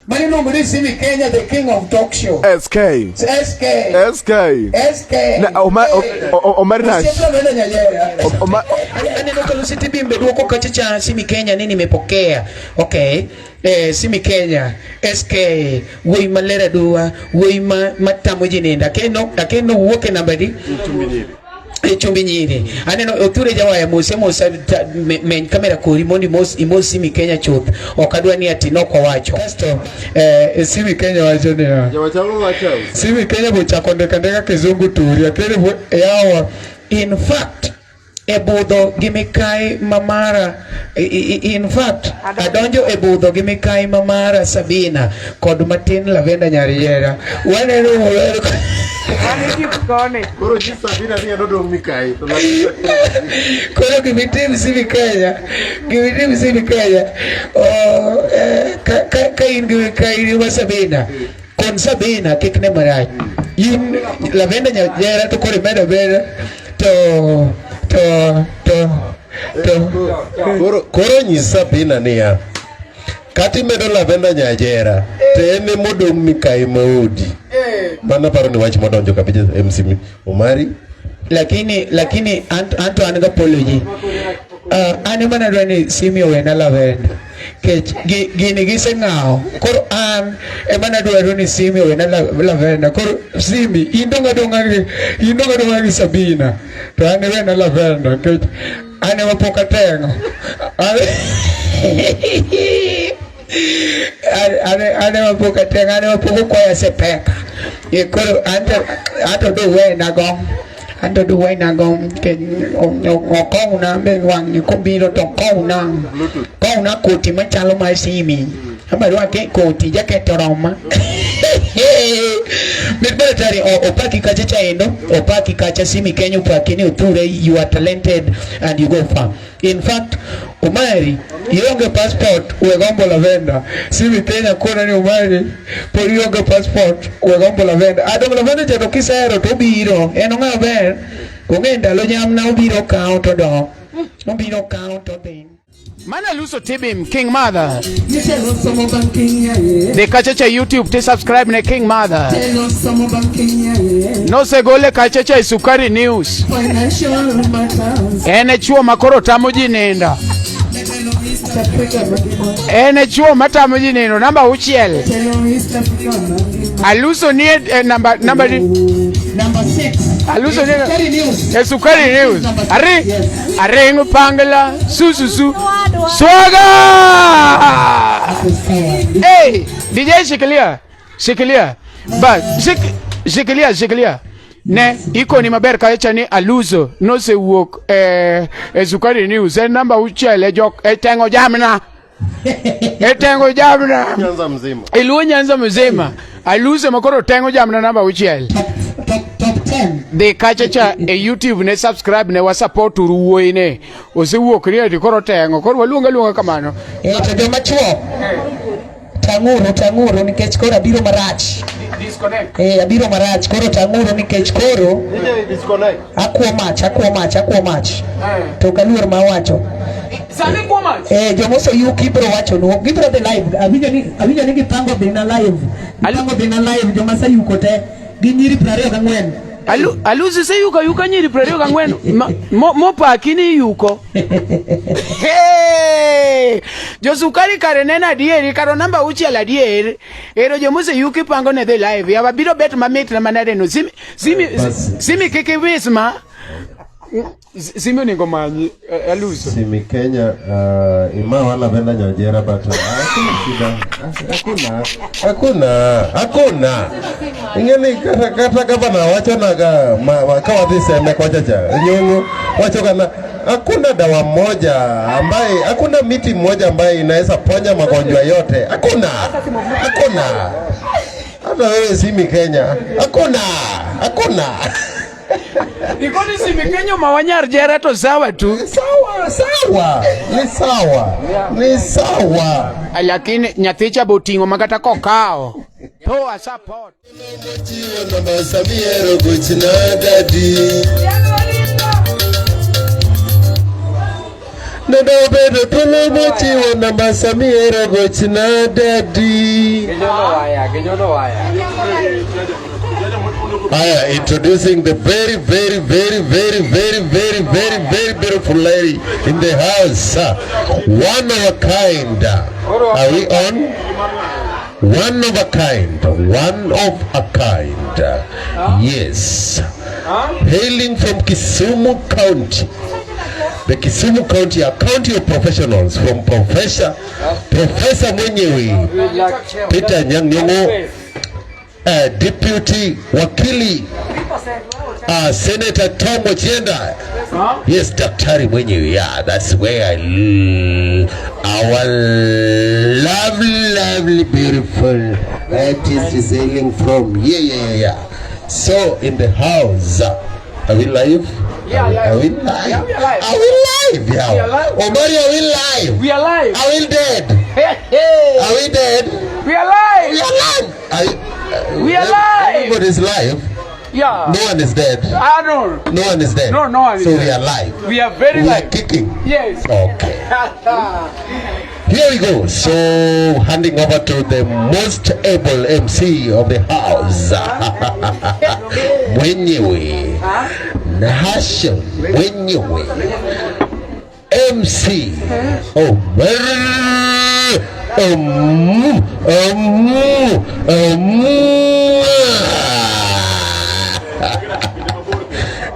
Mano iluongo ni Simi Kenya, the king of talk show. SK. SK. SK. SK. Na Omar Nash. Osiep Lavenda Nyajera. Aneno ka Lucy Bimbe duoko kacha cha Simi Kenya ni nimepokea. Okay. Simi Kenya, SK, wuoyi maler aduwa, wuoyi ma matamo ji nindo. Akeno wuok e namba di? E chumbi nyiri. Aneno Othure Jawaya mose mosa meny kamera kori mondo imos Simi Kenya chuth. Ok adwa ni ati nok owacho. Kasto Simi Kenya wacho niya. Simi Kenya bochako ndika ndika kizungu turi. Akere yawa. In fact, e budho gi mikai mamara in fact adonjo e budho gi mikai mamara Sabina kod matin Lavenda Nyariera. Waneno maber. Koro ji Sabina ni en mikai. To Koro gimitim Simi Kenya, gimitim Simi Kenya. Oh, ka in gi mikai ni ma Sabina, kon Sabina kik ne marach. In Lavenda Nyariera to koro imedo beda to to to to Koro nyis Sabina niya. Kata imedo Lavenda Nyajera to en emodong' mikai maodi. Mano aparo ni wach modonjo kabisa MC Omari. Lakini anto an gi apology. An ema nadwa ni Simi owena Lavenda. Kech gini giseng'awo. Koro an ema nadwaro ni Simi owena Lavenda. Koro Simi in dong' adong'a gi in dong' adong'a gi Sabina. To an iwena Lavenda kech an ema pok ateng'o. An ema pok ateng'o, an ema pok okwaya sepeka. Koro anto do wena go. Anto do wena go ke okowna be wang'ni kobiro to okowna. Kowna koti machalo mar Simi. Abarwake koti jaket oroma. Mit Baratari opaki kacha chaendo, opaki kacha Simi Kenya opaki ni Othure, you are talented and you go far. In fact, Omari, ionge passport we gombo Lavenda. Simi Kenya kona ni Omari, pod ionge passport we gombo Lavenda. Adong Lavenda cha to kisero to obiro. En ong'eyo ber. Ong'e ndalo nyamna obiro kawo to dok. Obiro kawo to dhi. Mana Luso Tibim, King Mother. Dhi kacha cha YouTube ti subscribe ne King Mother. Nosegole kacha cha Sukari News. En e chuo ma koro tamo ji nindo. En e chuo matamo ji nindo namba 6. Aluso ni e namba di Number 6. Aluso ni Sukari News. e Sukari News. Ari Arengo pangla sususu swaga. Hey, DJ shikilia. Shikilia. Ba shikilia shikilia. Ne iko ni maber kacha ni Aluso nosewuok e Sukari News en namba 6 e jok e tengo jamna. E tengo jamna. Nyanza mzima. E Luo Nyanza mzima. Aluso makoro tengo jamna namba 6. Top 10. Dhi kacha cha e YouTube ne subscribe ne wasupport uru wuoyi ne. Osewuok ni ati koro teng'o. Koro waluonga luonga kamano. To joma chuo. Tang'uru, tang'uru nikech koro abiro marach. Disconnect. Abiro marach koro tang'uru nikech koro Disconnect. Akuo mach, akuo mach, akuo mach. To kaluor ma wacho. Sani kuo mach. Joma oseyuki ibiro wacho nu, gibiro dhi live. Awinjo ni gipango dhi na live. Gipango dhi na live joma oseyuko te. Gi nyiri 24. Alusi seyuko yuka nyiri 24 mopaki ni yuko. Hey! Josukari kare neno adieri karo namba 6 adier. Ero jomoseyuki pango ne dhi live. Yawa biro bet mamit na manade no. Simi kik iwis ma. Simi onego manyi Aluso. Simi Kenya imawa Lavenda Nyajera but hakuna shida. Hakuna. Hakuna. Ingeni kata gavana wacho naga ka wadhi seme kocha cha. Nyong'o wacho kana hakuna dawa moja ambaye, hakuna miti moja ambaye inaweza ponya magonjwa yote. Hakuna. Hakuna. Hata wewe Simi Kenya. Hakuna. Hakuna. Ikoni Simi Kenya mawanyar jera to sawa tu. Sawa, sawa. Ni sawa. Ni sawa. Lakini nyathicha boting'o makata kokao. Poa support. Namba Samiero gochna dadi. Nende obedo thuolo mochiwo namba Samiero gochna dadi. Haya, introducing the very, very, very, very, very, very, very, very beautiful lady in the house. One of a kind. Are we on? One of a kind. One of a kind. Yes. Hailing from Kisumu County. The Kisumu County, a county of professionals from Professor mwenyewe Peter Anyang' Nyong'o, Deputy Wakili Senator Tom Ojienda. Yes, daktari mwenyewe. Yeah, that's where our lovely, lovely, beautiful artist is hailing from. Yeah. So in the house, are we live? Yeah, yeah. Are we live? Yeah, we are live. Are we live? Yeah. We are live. Omari, are we live? We are live. Are we dead? Hey, hey. Are we dead? We are live. We are live. We are live. Everybody's live. Yeah. No one is dead. I don't. No one is dead. No, no one is So dead. we are live. We are very We are live. kicking. Yes. Okay. Here we go. So handing over to the most able MC of the house. Mwenyewe. Nahashon mwenyewe. MC. Oh, um, um, um.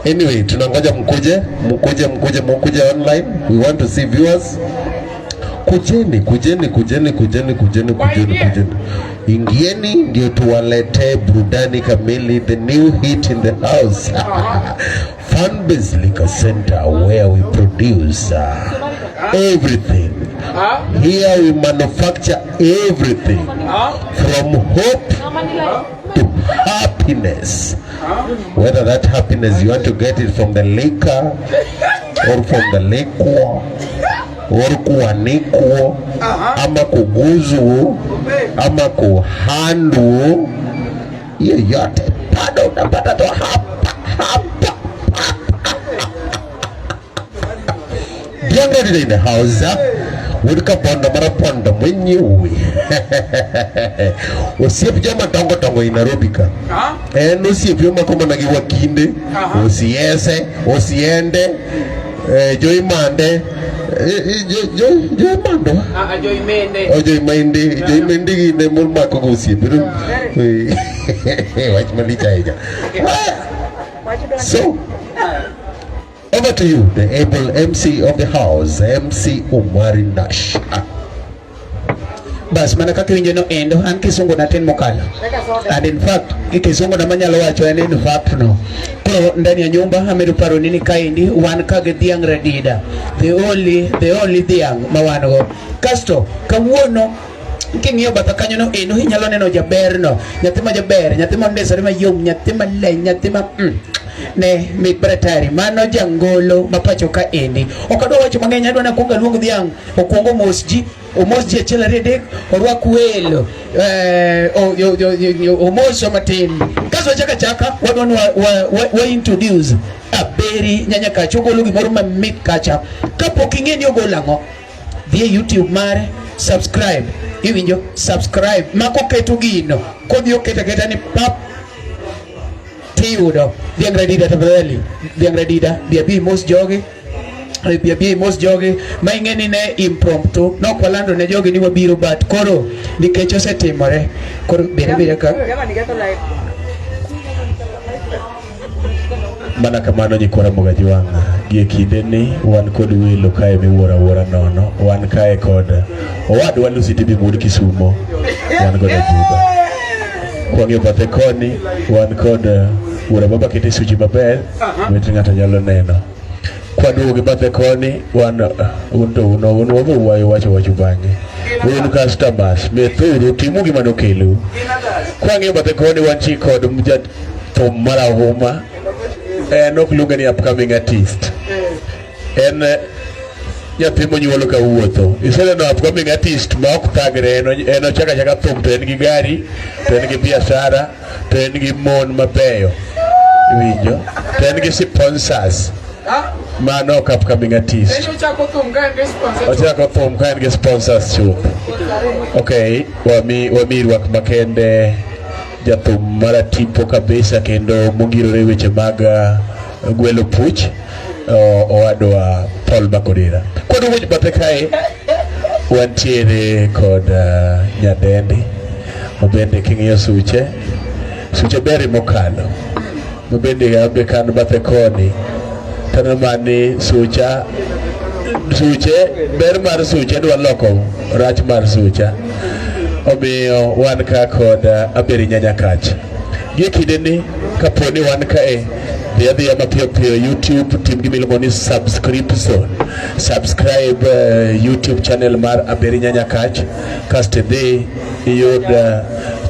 Anyway, tunangoja mkuje, mkuje, mkuje, mkuje online. We want to see viewers. Kujeni, kujeni, kujeni, kujeni, kujeni, kujeni, kujeni. Ingieni ndio tuwaletee burudani kamili, the new hit in the house. Funbase Liquor Center where we produce everything. Here we manufacture everything from hope to happiness. Whether that happiness you want to get it from the liquor or from the liquor or kuanikwa ama kuguzwa ama kuhandwa, hiyo yote bado unapata tu hapa hapa. Bianca in the house. Wuod Kabondo mar Opondo mwenyewe. Osiep joma dongo dongo i Nairobi ka. En osiep omako mana gi wakinde, osiese, osiende, joimande, joimando. Joimende. Oh, joimende, joimende gin ema omako go osiepe. Wach malich ahinya. So, over to you, the able MC of the house, MC Omari Nash. Bas mana kaka iwinjo no endo an kisungu natin mokalo. And in fact, kisungu na manyalo wacho en in fact no. Koro ndani ya nyumba amedo paro nini kaendi wan ka gi dhiang' Radida. The only dhiang' ma wan go. Kasto kawuono king'iyo batha kanyo no endo inyalo neno jaberno, nyathi ma jaber, nyathi mondisore mayom, nyathi maleny, nyathi ma ne mit bratari mano jangolo ma pacho ka endi. Ok adwa wacho mang'eny, adwa nakuongo aluong dhiang' okuongo omos ji, omos ji achiel ariyo adek, orwak welo, omoso matin kasto wachako achaka wadwa ni wa introduce Aberi Nyanya kacha ogolo gimoro mamit kacha. Kapok ing'e ni ogolo ang'o, dhi e YouTube mare, subscribe, iwinjo, subscribe makoketo gino kodhi oketo aketa ni pap tiyudo. Dhiang' Radida, tafadhali, dhiang' Radida, bi abi mos jogi, bi abi mos jogi ma ing'e ni ne impromptu nok walando ne jogi ni wabiro, but koro nikech osetimore koro bed abeda ka. Mana kamano nyikwa Ramogi Ajwang', gie kindeni wan kod welo kae miwuoro awuora nono. Wan kae kod owadwa Lucy Tibi wuod Kisumo, wan kod Ajuba. Kwang'iyo bathe koni, wan kod wuora baba kete suchi maber, bet ng'ato nyalo neno. Kwaduogo gi bathe koni, wan un to un un wabe wayo wacho wacho bang'e. Un customers, methuru timu gima nokelu. Kwang'iyo bathe koni, wantie kod jathum marahuma, en ok luonge ni upcoming artist. En nyathi monyuolo kawuotho. Iseneno upcoming artist ma ok thagre, en ochako achaka thum to en gi gari, to en gi biashara, to en gi mon mabeyo. Iwinjo? To en gi sponsors. Mano ok upcoming artist. En ochako thum ka en gi sponsor. Ochako thum ka en gi sponsors chuth. Okay, wami rwak makende jathum maratipo kabisa kendo mongirore weche mag gwelo puch owadwa Paul Makodera. Kod wuoch bathe kae wantiere kod nyadendi mabende king'iyo suche suche ber mokalo mabende abe kan bathe koni taneno mani sucha suche ber mar suche dwa loko rach mar sucha omiyo wan ka kod Aberi Nyanyakach gie kindeni kapo ni wan kae dhi adhiya mapiyo piyo YouTube tim gima iluongo ni subscription subscribe YouTube channel mar Aberi Nyanyakach kasto idhi iyud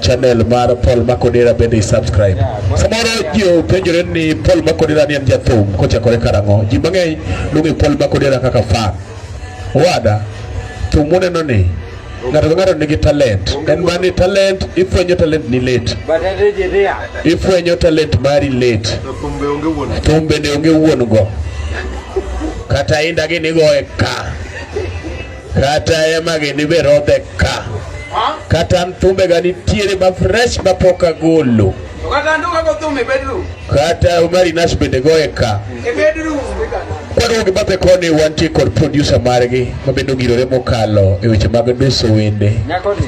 channel mar Paul Makodera bende i-subscribe. Samoro ji openjore ni Paul Makodera ni en jathum kochakore karang'o? Ji mang'eny luonge Paul Makodera kaka fan. Owada, thum muneno ni ng'ato ka ng'ato nigi talent. En mani talent, ifwenyo talent ni late. Ifwenyo talent mari late. Thum bende onge wuon go. Kata inda gini goye ka. Kata ema gini be rodhe ka. Kata an thumbe ga nitiere ma fresh ma pok agolo. To kata anduka go thum e bedroom. Kata Omari Nash bende goye ka. E bedroom. Kwaduogo gi bathe koni wantie kod producer margi ma bende ongirore mokalo e weche mag duso wende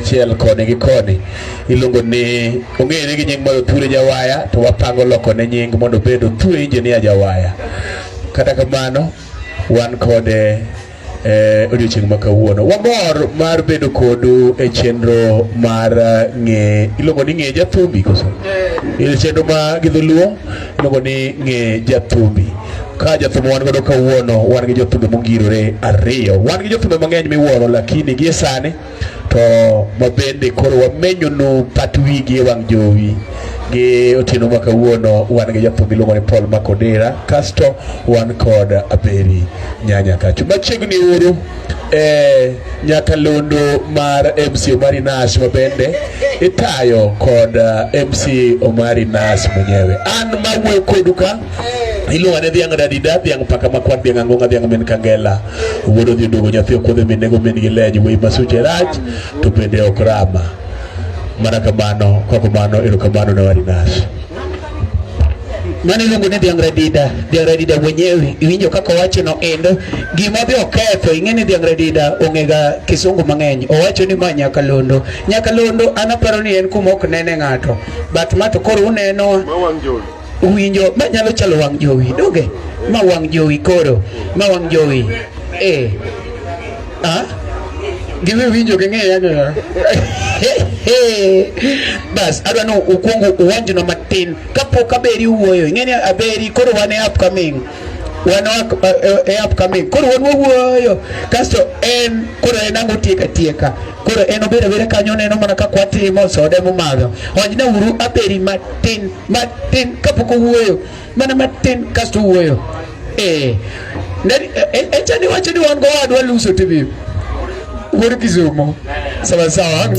achiel koni gi koni iluongo ni ong'ere gi nying mar Othure Jawaya to wapango loko ne nying mondo obed Othure Engineer Jawaya. Kata kamano wan kode odiochieng' ma kawuono. Wamor mar bedo kodu e chenro mar ng'e iluongo ni ng'e jathumbi koso? E chenro ma gi dholuo iluongo ni ng'e jathumbi. Ka jathumbi wan godo kawuono wan gi jothumbe mongirore ariyo. Wan gi jothumbe mang'eny miwuoro lakini gie sani to mabende koro wamenyonu pat wigi e wang' jowi gi otieno ma kawuono wan gi jathum miluongo ni Paul Makodera kasto wan kod Aberi Nyanya kacho machiegni uru e nyakalondo mar MC Omari Nash mabende itayo kod MC Omari Nash mwenyewe. An mawuoyo kodu ka iluonga ne dhiang' radida dhiang' paka makwar dhiang' angonga dhiang' min kangela wuod odhi oduogo nyathi okuodhe min nego min gi leny wuoyi masuche rach to bende ok rama mana kamano koko mano erokamano ne Omari Nash. Mano iluongo ni dhiang' radida, dhiang' radida mwenyewe. Iwinjo kaka owacho no endo. Gima be oketho, ing'e ni dhiang' radida ong'ega kisungu mang'eny. Owacho ni ma nyakalondo. Nyakalondo an aparo ni en kuma ok nene ng'ato. But ma to koro uneno uwinjo ma nyalo chalo wang' jowi donge? Ma wang' jowi koro. Ma wang' jowi. Eh. Ah? Giwe winjo ging'eya ang'eya. Bas, adwa ni ukwongo uwinjno matin kapok Aberi wuoyo. Ing'e ni Aberi koro wan e upcoming. Wan e upcoming. Koro wan wawuoyo. Kasto en koro en ang' otieka tieka. Koro en obedo abeda kanyo oneno mana kaka watimo sode momadho. Honjna uru Aberi matin matin kapok owuoyo. Mana matin kasto owuoyo. Eh. Echa ni wacho ni wan go wadwa luso TV. Wuod Kisumo. Sawa sawa. Ang'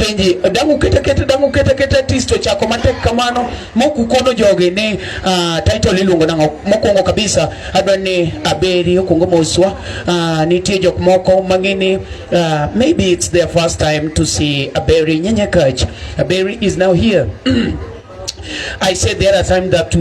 Apenji, dang' uket aketa, dang' uket aketa artist ochako matek kamano mok ukono jogi ni title iluongo nang'o? Mokwongo kabisa adwa ni Aberi okwongo moswa. Nitie jok moko mang'e ni maybe it's their first time to see Aberi Nyanyakach. Aberi is now here. I said the other time that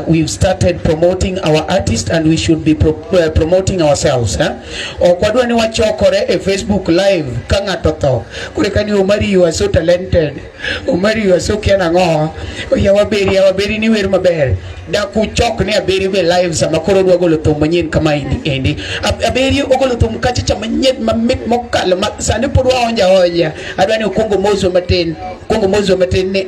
we've started promoting our artist and we should be promoting ourselves. Eh? Ok wadwa ni wachokore e Facebook live ka ng'ato tho. Kore kani Omari, you are so talented. Omari, you are so kia nang'o. Yawa Aberi, yawa Aberi ni wer maber. Dak uchok ne Aberi be live sama koro odwa golo thum manyien kama endi. Aberi ogolo thum kacha cha manyien mamit mokalo ma sani pod waonja onja. Adwa ni okuongo moswa matin. Kuongo moswa matin ni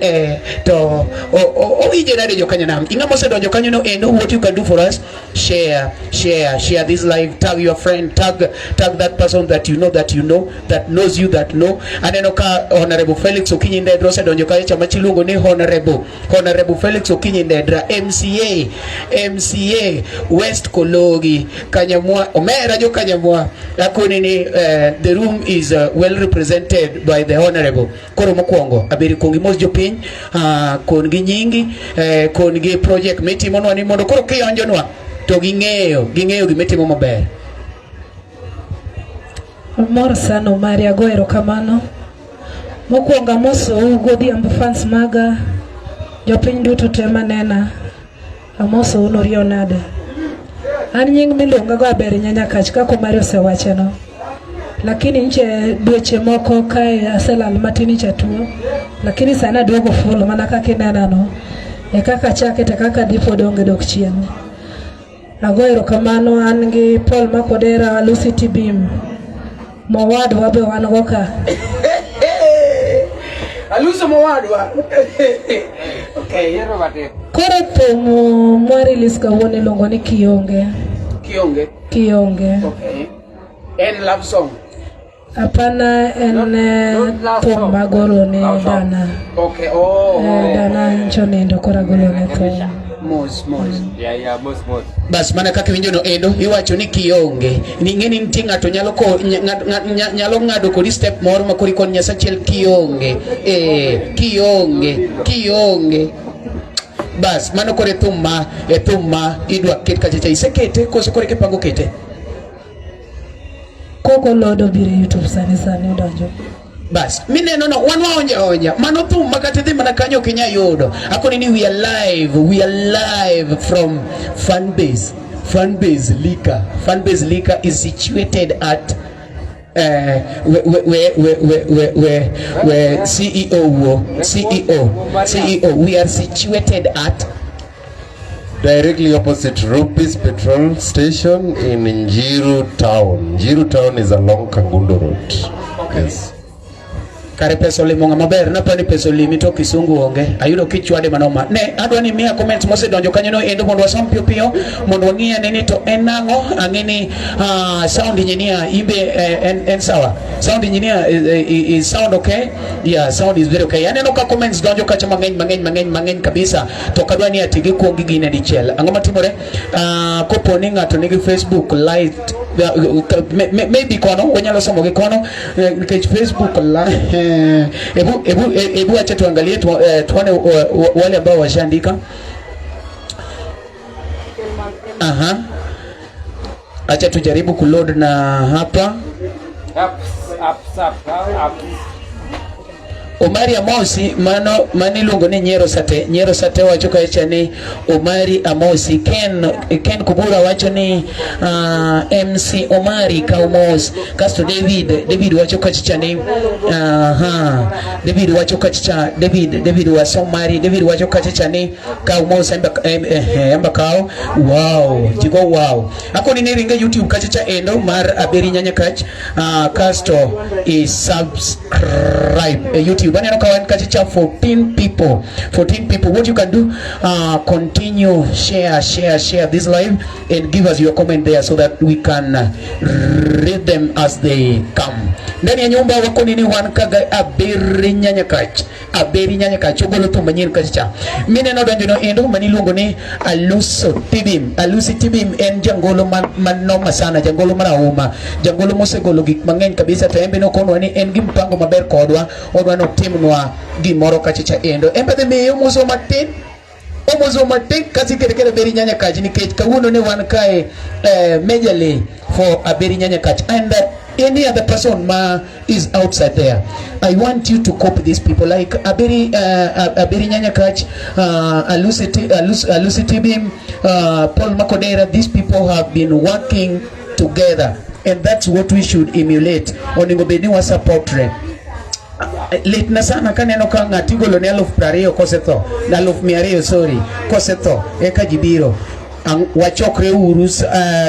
to owinje nade jokanyanam. Ing'ama osedonjo kanyo no endo, what you can do for us, share, share, share this live, tag your friend, tag that person that you know, that you know, that knows you, that know. Aneno ka Honorable Felix Okinyi Ndedra osedonjo kacha cha machiluongo ni Honorable Felix Okinyi Ndedra, MCA, MCA West Kologi, Kanyamwa, omera jo Kanyamwa. Akoni ni the room is well represented by the Honorable. Koro mokwongo Aberi kuong imos jopiny, kon gi nyingi, kon gi project mitimonwa ni mondo koro kionjonwa to ging'eyo gimitimo maber. Amor sana Omari, ago erokamano. Mokwongo amosou godhiambo fans maga, jopiny duto te manena, amosou nurio nade. An nying miluonga go Aberi Nyanyakach kaka Omari osewacheno. Lakini nche dweche moko kae aselal matin nche tuo, lakini sani aduogo full mana kaka inena no. E kaka achake to kaka dhi pod onge dok chien. Ago erokamano an gi Paul Makodera, Lucy Tibim. Mowadwa be wan go ka. Aluso mowadwa. Okay. Koro thum mwa release kawuono iluongo ni Kionge. Kionge. Kionge. Okay. En love song. Hapana, en thum magolo ne dana. Okay. Oh. Dana ncho nindo koro agolo ne thum. Mos, mos. Yeah, yeah, mos, mos. Bas mana kaka iwinjo no endo iwacho ni kionge. Ni ng'e ni nitie ng'ato nyalo ko, nyalo ng'ado kodi step moro ma koro ikon Nyasaye kionge. Kionge, kionge. Bas mano koro e thum ma, e thum ma idwa ket kacha cha. Isekete koso koro ipango kete? Koko lodo biro e YouTube sani sani odonjo. Bas mineno no wan waonja onja mano thum ma kata idhi mana kanyo ok inyal yudo. Akoni ni we are live, we are live from Fanbase, Fanbase Liquor. Fanbase Liquor is situated at where CEO wo, CEO, CEO. We are situated at directly opposite Rupis Petrol Station in Njiru Town. Njiru Town is along Kangundo Road. Okay. Yes. Kare pesa olimo ng'ama ber, naparo ni pesa olimi to kisungu onge. Ayudo kichwade manoma. Ne, adwa ni miya comments mosedonjo kanyo no endo mondo wasom piyo piyo, mondo wang'i ane ni to en nang'o. Ang'e ni sound engineer imbe en sawa. Sound engineer is sound okay? Yeah, sound is very okay. Aneno ka comments donjo kacha mang'eny, mang'eny, mang'eny, mang'eny kabisa. To ok adwa ni ati gikuong gine dichiel. Ang'o matimore? Kopo ni ng'ato nigi Facebook Lite, maybe kono, wanyalo somo gi kono, nikech Facebook ebu acha tuangalie, tuone wale ambao washaandika. Aha. Acha tujaribu kuload na hapa. Apps, apps, apps, apps. Omari Amosi, mano mani iluongo ni Nyiero Sate. Nyiero Sate wacho kacha ni Omari Amosi. Ken Kubura wacho ni MC Omari Kaumos. Kasto David wacho kacha ni, aha, David wacho kacha, David, David Wasomari, David wacho kacha ni Kaumos emba kao. Wow, jigo wow. Akoni ni ringe YouTube kacha cha endo mar Aberi Nyanyakach. Kasto i subscribe YouTube. YouTube. Aneno ka wan kacha cha 14 people. 14 people. What you can do, continue share share share this live and give us your comment there so that we can read them as they come. Ndani ya nyumba wako nini wan kaga Aberi Nyanyakach. Aberi Nyanyakach ogolo thum manyien kacha cha. Mineno donjo no endo maniluongo ni Aluso Tibim. Alusi Tibim en jangolo manoma sana, jangolo marahuma, jangolo mosegolo gik mang'eny kabisa to en be nokonwa ni en gi mpango maber kodwa, odwa notimnwa gimoro kacha cha endo. En be dhi miyo muso matin omoso matin kasi kete kete Aberi Nyanyakach nikech kawuono ne wan kae majorly for Aberi Nyanyakach and any other person ma is outside there. I want you to copy these people like Aberi Nyanyakach, Alusi Tibim, Paul Makodera. These people have been working together and that's what we should emulate. Onego bed ni wa support re. Litna sana kaneno ka ng'ati igolo ne 20,000 kosetho, na 200,000 sorry, kosetho eka ji biro. Wachokre uru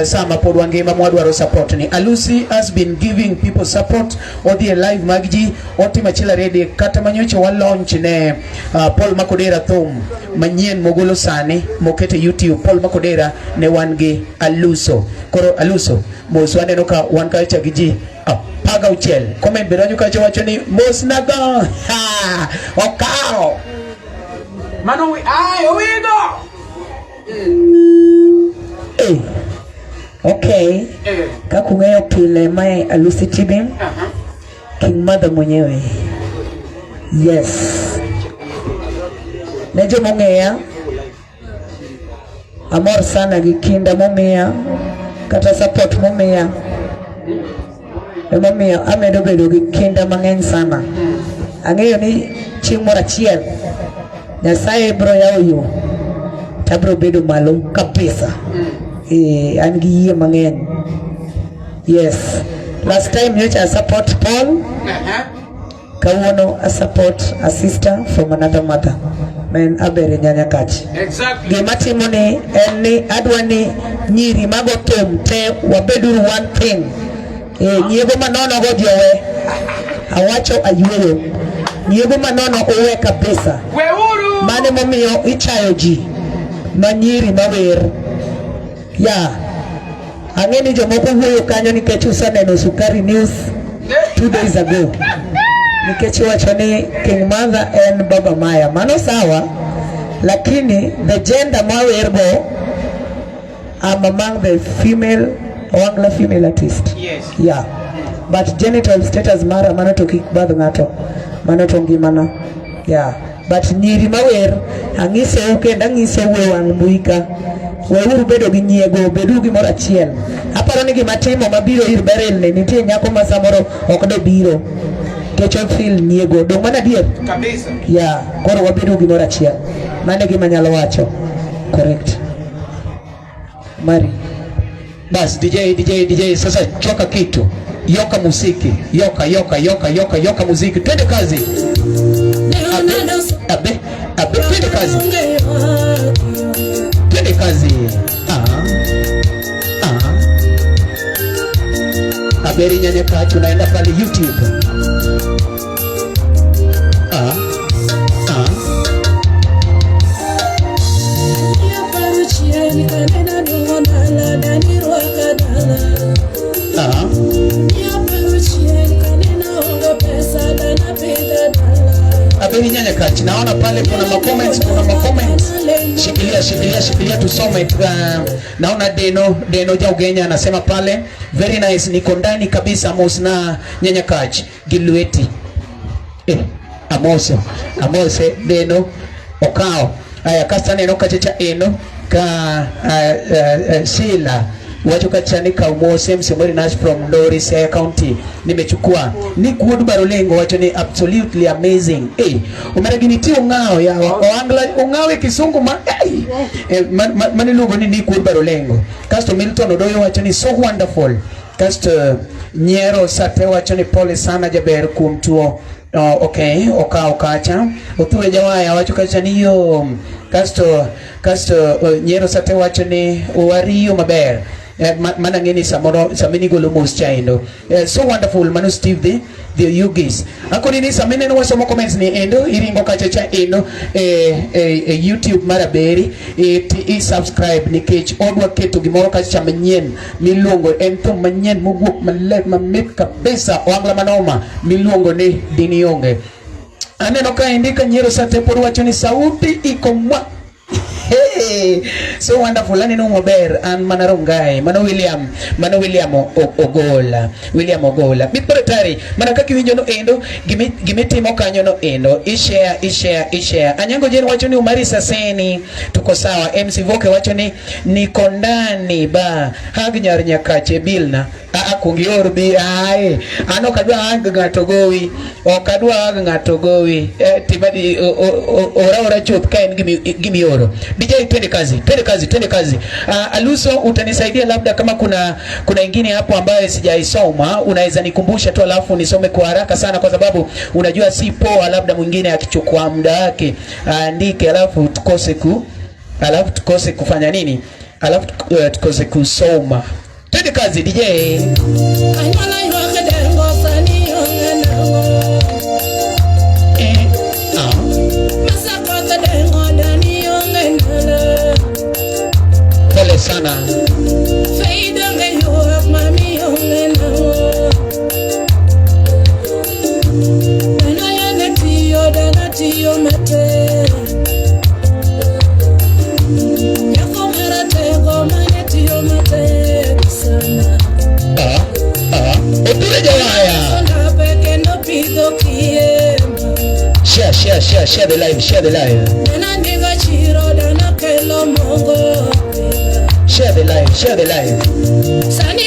sama pod wangima mwadwaro support ni. Alusi has been giving people support, odhi e live mag ji, otimo achiel ariyo kata manyocha wa launch ne Paul Makodera thum manyien mogolo sani moketo e YouTube. Paul Makodera ne wan gi Aluso. Koro Aluso, mos waneno ka wan kacha gi ji 16. Comment be donjo kacha wacho ni mos nago. Ha! Okawo. Mano wi ai owigo. Okay. Kaka ung'eyo pile mae Alusi Tibim, King Mother mwenyewe. Yes. Ne joma ong'eya, amor sana gi kinda momiya, kata support momiya. Emomiyo amedo bedo gi kinda mang'eny sana. Ang'eyo ni chieng' moro achiel Nyasaye biro yawo yo to abiro bedo malo kabisa. An gi yie mang'eny. Yes. Last time nyocha support Paul. Kawuono I support a sister from another mother. Men Aberi Nyanyakach. Exactly. Gima timo ni en ni adwa ni nyiri mago thum te wabeduru one thing. Nyiego manono go jowe. Awacho ayueyo. Nyiego manono owe kabisa. Weuru. Mane momiyo ichayo ji ma nyiri mawer. Ya. Ang'e ni jomoko wuoyo kanyo nikech useneno Sukari News 2 days ago. Nikech iwacho ni King Mother en Baba Maya. Mano sawa, lakini the gender mawergo, I'm among the female Ohangla female artist. Yes. Yeah. But genital status mara mano to kik badh ng'ato. Mano to ngimana. Yeah. But nyiri mawer ang'isou kendo ang'isou e wang' mbui ka. Weuru bedo gi nyiego, beduru gimoro achiel. Aparo ni gima timo mabiro ir Beryl ni nitie nyako ma samoro ok do biro. Nikech ofil nyiego. Dong' mano adier? Kabisa. Yeah. Koro wabedo gimoro achiel. Mano e gima anyalo wacho. Correct. Mari. Bas DJ DJ DJ sasa choka kitu. Yoka muziki. Yoka yoka yoka yoka yoka muziki. Twende kazi. Abe abe abe twende kazi. Twende kazi. Aberi Nyanyakach unaenda pale YouTube. Aberi Nyanyakach, naona pale kuna ma comments, kuna ma comments. Shikilia, shikilia, shikilia tusome. Naona Deno Jaugenya anasema pale very nice, niko ndani kabisa Mosna Nyanyakach Gilweti. Amoso, Amose Deno Okao. Aya kasta neno kachacha eno ka Sheila wacho kacha ni Kaumose Msemori Nash from Lori Siaya County nimechukua ni kuod Barolengo wacho ni absolutely amazing. Omera gini ti ong'awo ya Oangla ong'awe kisungu ma maniluongo ni ni kuod Barolengo. Kasto Milton Odoyo wacho ni so wonderful. Kasto Nyiero Sate wacho ni pole sana jaber kuom tuo. Oh, okay, okawo kacha. Othuwe Jawaya wacho kacha ni yo. Kasto Nyiero Sate wacho ni wariyo maber. Mana ng'eni samoro samini golo mos chaendo. So wonderful mano Steve dhi. The Oyugis. Akoni ni sama ineno wasomo comments ni endo iringo kacha cha endo e, e, e YouTube mar Aberi e, ti i subscribe nikech odwa keto gimoro kacha cha manyien miluongo en thum manyien mowuok maler mamit kabisa ohangla manoma miluongo ni Dini Onge. Aneno ka endi ka nyiero sate pod wacho ni sauti iko mwa. Hey, so wonderful. Aneno maber an mana Rongai, mano William, mano William Ogola, William Ogola. Mit tari, mana kaka iwinjo no endo, gimitimo kanyo no endo, i-share, i-share, i-share. Anyango Jane wacho ni Umari Saseni, tuko sawa. MC Voke wacho ni niko ndani ba, hag nyar Nyakache bilna. Aa, kuong ior bi ae. An ok adwa hag ng'ato gowi. Ok adwa hag ng'ato gowi. Eh, timadi ora ora chuth ka en gimioro. DJ twende kazi, twende kazi, twende kazi. Aluso utanisaidia labda kama kuna ingine hapo ambayo sijaisoma, unaweza nikumbusha tu alafu nisome kwa haraka sana kwa sababu unajua si poa labda mwingine akichukua muda wake aandike alafu tukose kufanya nini? Alafu tukose kusoma. Twende kazi DJ. Pole sana. Share, share, share, share the live, share the live. Share the live, share the live.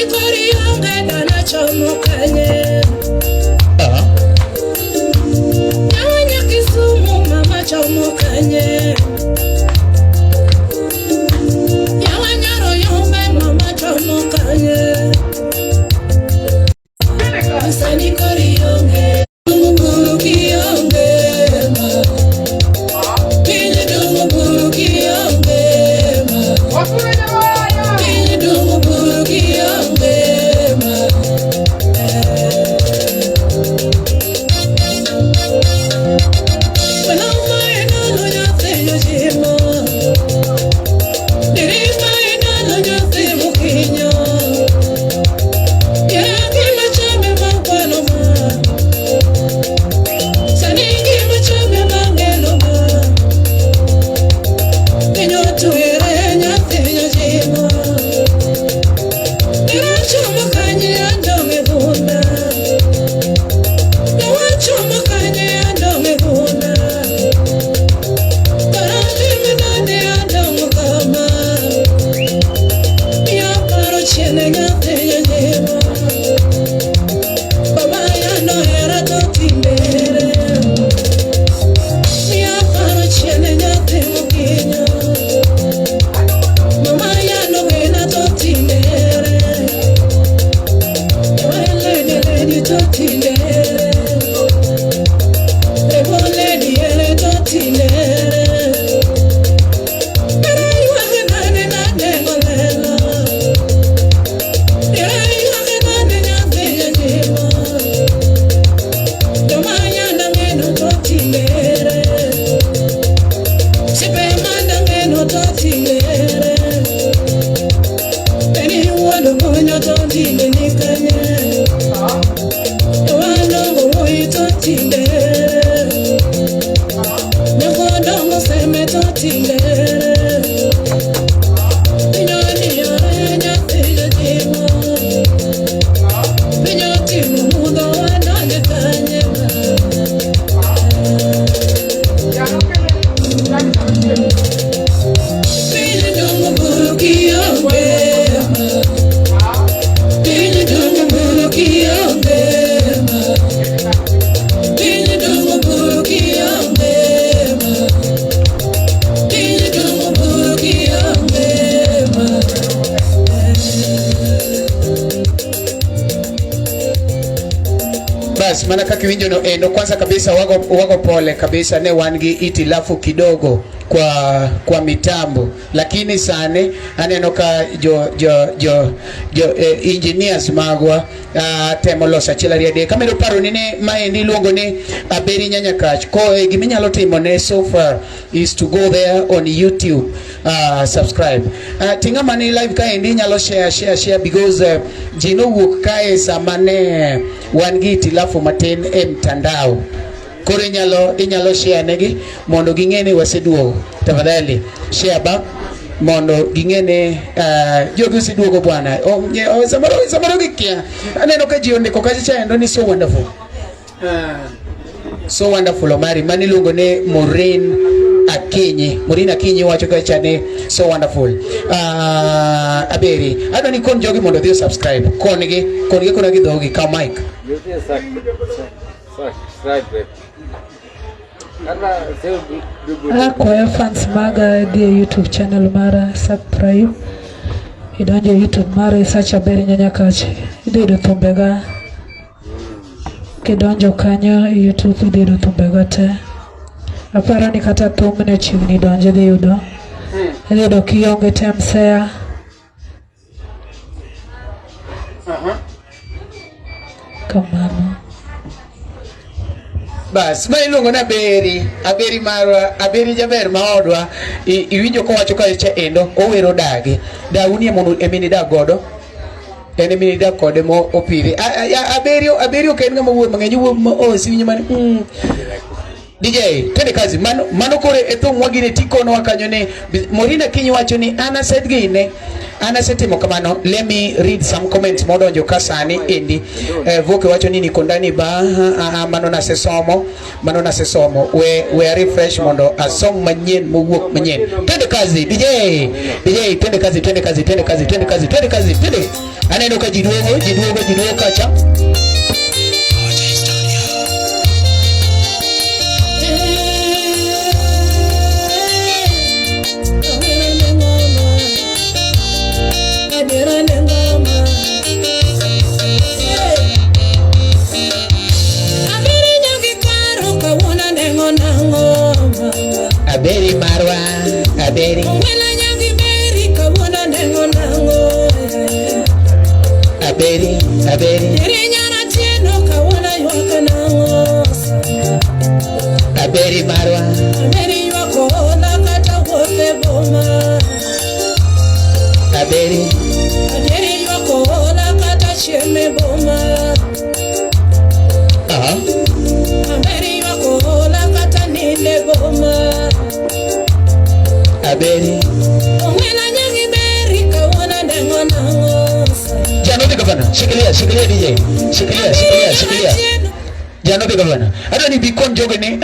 Mana kaka iwinjo no endo, kwanza kabisa wago, wago pole kabisa ne wan gi itilafu kidogo kwa kwa mitambo, lakini sani aneno ka jo jo jo jo engineers magwa temo loso achiel ariyo adek. Amedo paro ni ne maendi iluongo ni Aberi Nyanyakach. Ko giminyalo timo ne so far is to go there on YouTube, subscribe. Tinga mani live kaendi inyalo share share share because ji nowuok kae sama ne wan gi itilafu matin e mtandao. Koro inyalo inyalo share negi mondo ging'e ni waseduogo. Tafadhali share back mondo ging'e ni jogi oseduogo bwana. Oh, samoro samoro gikia. Aneno ka ji ondiko kacha cha ni so wonderful. So wonderful Omari, mani iluongo ni Maureen Akinyi. Maureen Akinyi wacho kacha ni so wonderful. Aberi, adwa ni kon jogi mondo odhi subscribe. Kongi, kongi kona gi dhogi, kaw mic. Subscribe. Akwayo fans maga dhi e YouTube channel mara subscribe. Idonjo e YouTube mara i search Aberi Nyanyakach. Idhi yudo thumbega. Kidonjo kanyo e YouTube idhi yudo thumbega te. Aparo ni kata thumni chiegni donjo idhi yudo. Idhi yudo Kionge Temsea. Kamano. Bas, ma iluongo ni Aberi, Aberi marwa, Aberi jaber ma odwa. Iwinjo kowacho kacha endo, owero dagi. Dauni emono emini dag godo. En emini dag kode mo opidhi. Aberi, Aberi ok en ng'ama wuoyo mang'eny, owuoyo ma os, iwinjo mani. DJ, twende kazi. Mano, mano kore e thum wagine tikonowa kanyo ni Morina Kinyi wacho ni an asedgine an asetimo kamano. Let me read some comments modonjo ka sani endi. Voke wacho ni niko ndani ba mano nasesomo, mano nasesomo. We refresh mondo asom manyien mowuok manyien. Twende kazi DJ, DJ twende kazi, twende kazi, twende kazi, twende kazi, twende kazi, twende. Aneno ka ji duogo, ji duogo, ji duogo kacha. Aberi marwa, aberi. Aberi, aberi. Aberi marwa. Aberi. Aha. Aberi. Janobi gavana, shikilia, shikilia DJ. Shikilia, shikilia, shikilia. Janobi gavana. Adwa ni bikon jogo ni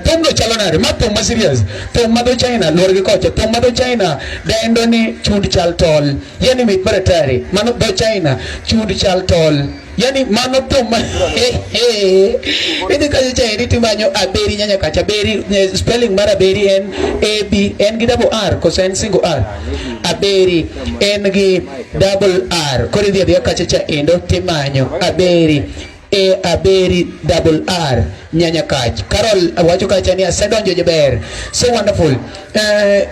thum no chalo nade? Ma thum ma serious. Thum ma dho China luor gi kocha. Thum ma dho China dendo ni chund chal tol. Yani mit mar hatari. Mano dho China chund chal tol. Yani mano thum ma idhi kacha cha eri timanyo Aberi Nyanya kacha. Aberi spelling mar Aberi en A B en gi double R koso en single R. Aberi en gi double R. Koro idhi adhiya kacha cha endo timanyo Aberi A Aberi double R Nyanya kach. Carol wacho kacha ni asedonjo jaber. So wonderful.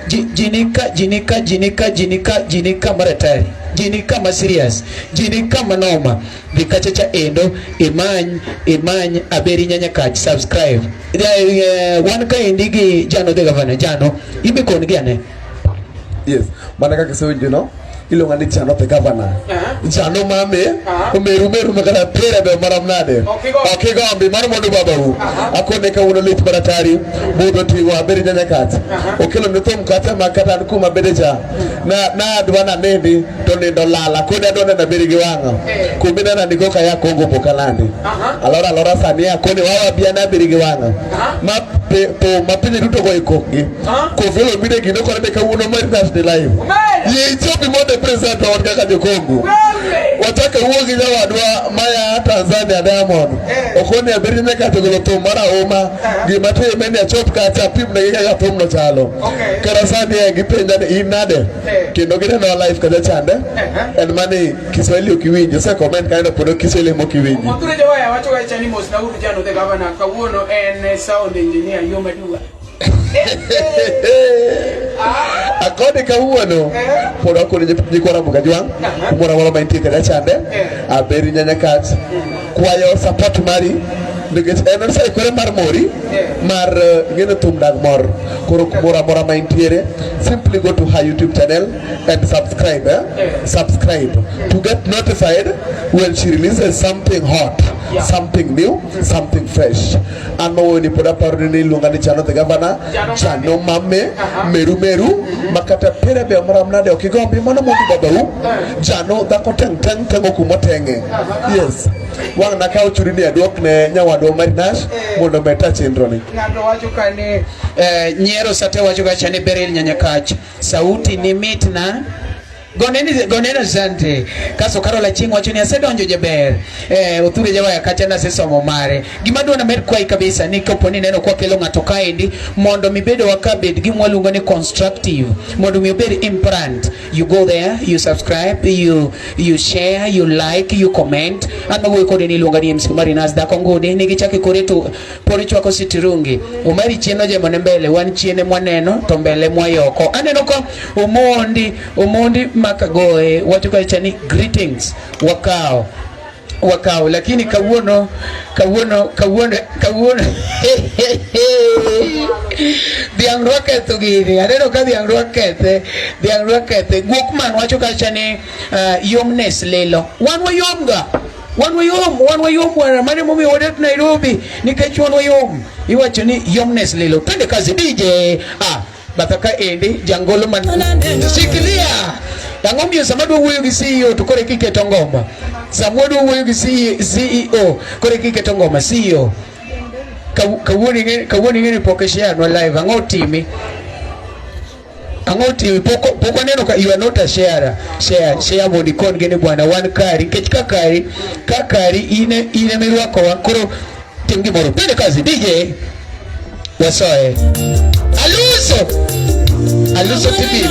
Jinika jinika jinika jinika jinika maratari. Jinika ma serious. Jinika manoma. Dhi kacha cha endo imany imany Aberi Nyanya kach subscribe. Wan ka endi gi Jano the governor Jano ibi kon gi ane. Yes, mana kaka isewinjo no, iluonga ni Jano the governor. Jano mame, omeru meru makata pera be maram nade. Ok igombi, mano mondo babau. Akone kawuono lit maratari, budho ting'o Aberi Nyanya kach. Okelo ne thum kacha ma kata an kuma bede cha. Na adwa na nindi to nindo lala. Akone adwa neno Aberi gi wang'a. Kuma inena ni koka ya Kongo pok alandi. Alora alora sani akone wawa bi ane Aberi gi wang'a. Ma thum ma pinje duto goyo kokgi. Koffi Olomide gino kore ne kawuono mar Nash ni live. Yie ichopi mondo i present wan kaka jokongo. Wachako wuo gi nyawadwa maya Tanzania Diamond. Okoni abiri nyaka to golo thum mar auma. Gima time ni achop kacha apimnegi kaka thumno chalo. Kata sani gipenja ni in nade? Kendo gineno live kacha chande. En mani Kiswahili ok iwinji. Ose comment kanyo pod Kiswahili mok iwinji. Othure Jawaya wacho kacha ni mos nauru Jano the governor kawuono en sound engineer yo madua. Akoni kawuono pod akoni nyikwa Ramogi Ajwang' kumoro amora ma intie kacha chande aberi nyanya kach kwayo support mari nikech en oseikore mar mori mar ng'eno thum dag mor koro kumoro amora ma intiere simply go to her YouTube channel and subscribe, eh? Subscribe to get notified when she releases something hot, something new, something fresh. An mawuoyo ni pod aparo ni iluonga ni Chano the Governor, Chano Mame, Meru Meru, makata pere be omram nade ok igombi mano mondo babau. Chano dhako teng teng tengo kumotenge. Yes. Wang' nakawo churi ni aduok ne nyawadwa Marinash mondo omed ta chenro ni. Ng'ato wacho ka ni nyiero sate wacho kacha ni Beryl Nyanyakach sauti ni mitna goneni goneno asante kaso Carol Achieng wacho ni asedonjo jaber Othure Jawaya kacha nasesomo mare gima dwa named kwayi kabisa ni kapo ni neno kwa kelo ng'ato kaendi mondo mibedo wakabed gima waluongo ni constructive mondo mi obed imprint. You go there, you subscribe, you share, you like, you comment. An mawuoyo kode ni iluonga ni MC Marinas dhako ngudi nigi chake kore to pod ichwako sitirungi Omari chien ojemo ne mbele wan chien mwaneno to mbele mwayoko aneno ka Omondi Omondi makagoe wacho kacha ni greetings wakao wakao lakini kawuono kawuono kawuono kawuono dhiang' dwa ketho gini aneno ka dhiang' dwa kethe dhiang' dwa kethe guok man wacho kacha ni yomnes lilo wan wayomga wan wayom wan wayom bwana mane momiyo wadak Nairobi nikech wan wayom iwacho ni yomnes lilo twende kazi DJ batha ka endi jangolo man shikilia ang'o miyo sama dwa wuoyo gi CEO to koro kiketo ngoma sama wadwa wuoyo gi CEO koro kiketo ngoma CEO kawuono ing'e ni pok ishare nwa live ang'o timi ang'o timi pok pok waneno ka you are not a sharer share share mondo ikon gi ni bwana wan kari nikech ka kari ka kari ine ine mirwakowa koro tim gimoro twende kazi DJ wasoe aluso aluso TV.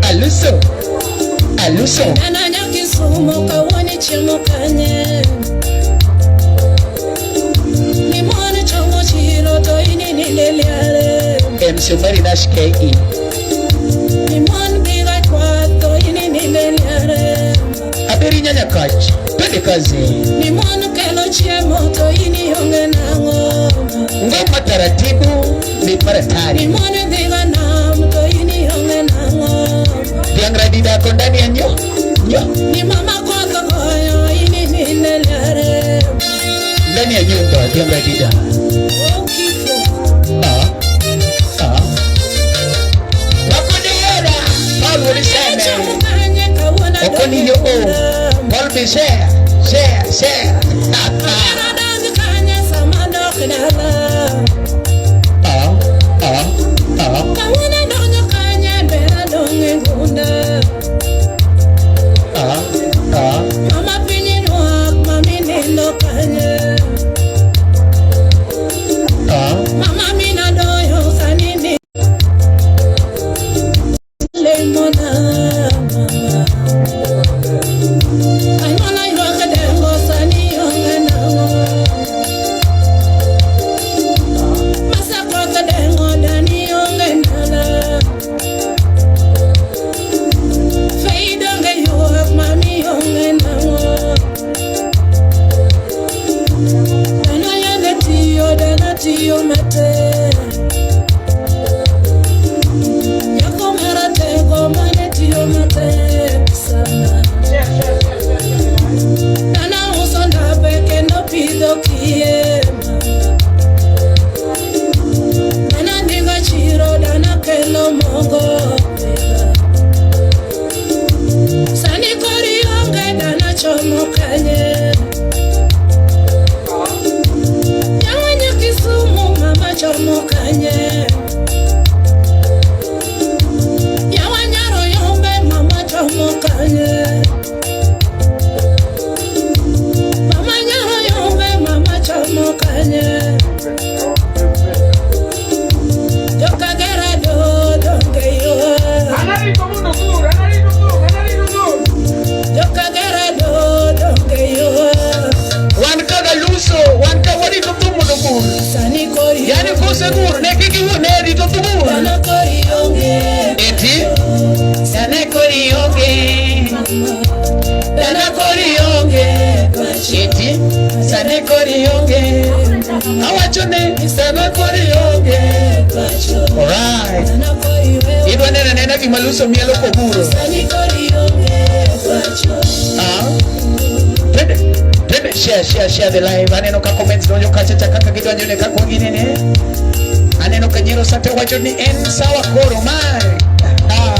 Aluso aluso Kisumo kawuono chiemo kanye ni mon chomo chiro to inini liare MC Omari Nash KE ni mon biga kwath to inini liare Aberi nyanya kach twende kazi ni mon kelo chiemo to ini onge nang'o ngoma taratibu ni maratari ni mon dhiga nam to ini onge nang'o dhiang' radida ako ndani ya nyo nyo ni mama koth ogoyo inini liare ndani ya nyumba dhiang' radida Oh, kifo ah ah Wakodera Paul Oliseme Chiemo kanye kawuono Okoni yo Paul be share share share Ahero dong kanye sama dok dala ah ah ah Kawuono donjo kanye ber adong' e gunda ah ah Mama piny ywak mami nindo kanye ah Mama mina doyo sani ni lemona mama Anyuola ywak dengo sani onge nang'o Awacho ni sama koro ionge pacho. Alright. Idwa neno anena gima Luso mielo koguro. Ah. Twende. Twende share share share the live. Aneno ka comments donjo kacha cha kaka gidonjo ne kaka ginene. Aneno ka Nyero Sate wacho ni en sawa koro mae. Ah.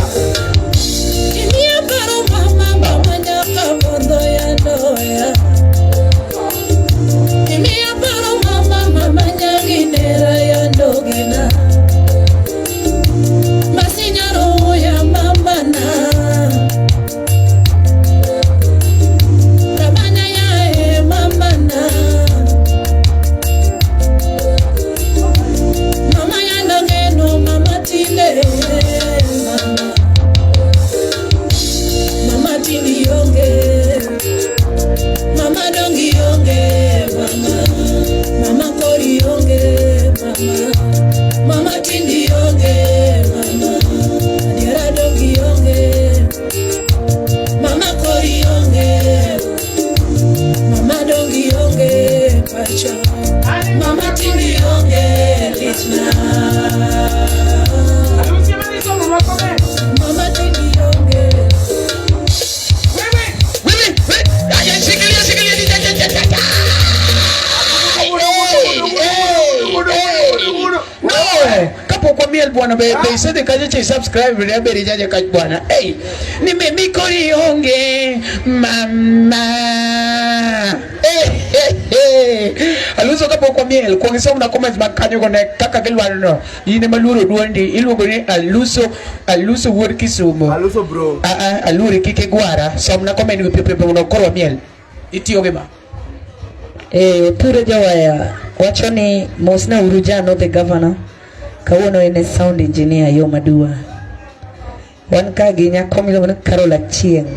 Mama tindi onge, mama dongi onge, mama, mama kori onge, mama, mama tindi onge, mama, adiera dongi onge, mama kori onge, mama dongi onge, pacho, mama tindi onge, litna. Mama tindi onge. Wewe, wewe, aya shikilia shikilia cha cha cha cha. Hey, hey, no, kapok wamiel bwana be be isedhi kacha cha subscribe ne beri jaje kach bwana. Hey, ni mimi kori onge mama. Hey, hey, hey. Aluso kapok wamiel kuong isom na comments mag kanyo go ne kaka gilwaro no. In ema luoro duondi iluongo ni Aluso Aluso wuod Kisumo. Aluso bro. Ah ah aluori kik igwara. Som na comment go piyo piyo mondo koro wamiel. Itiyo gi ma. Othure Jawaya wacho ni mosna uru Jano the governor. Kawuono en e sound engineer yo madua. Wan ka gi nyako miluongo ni Carol Achieng.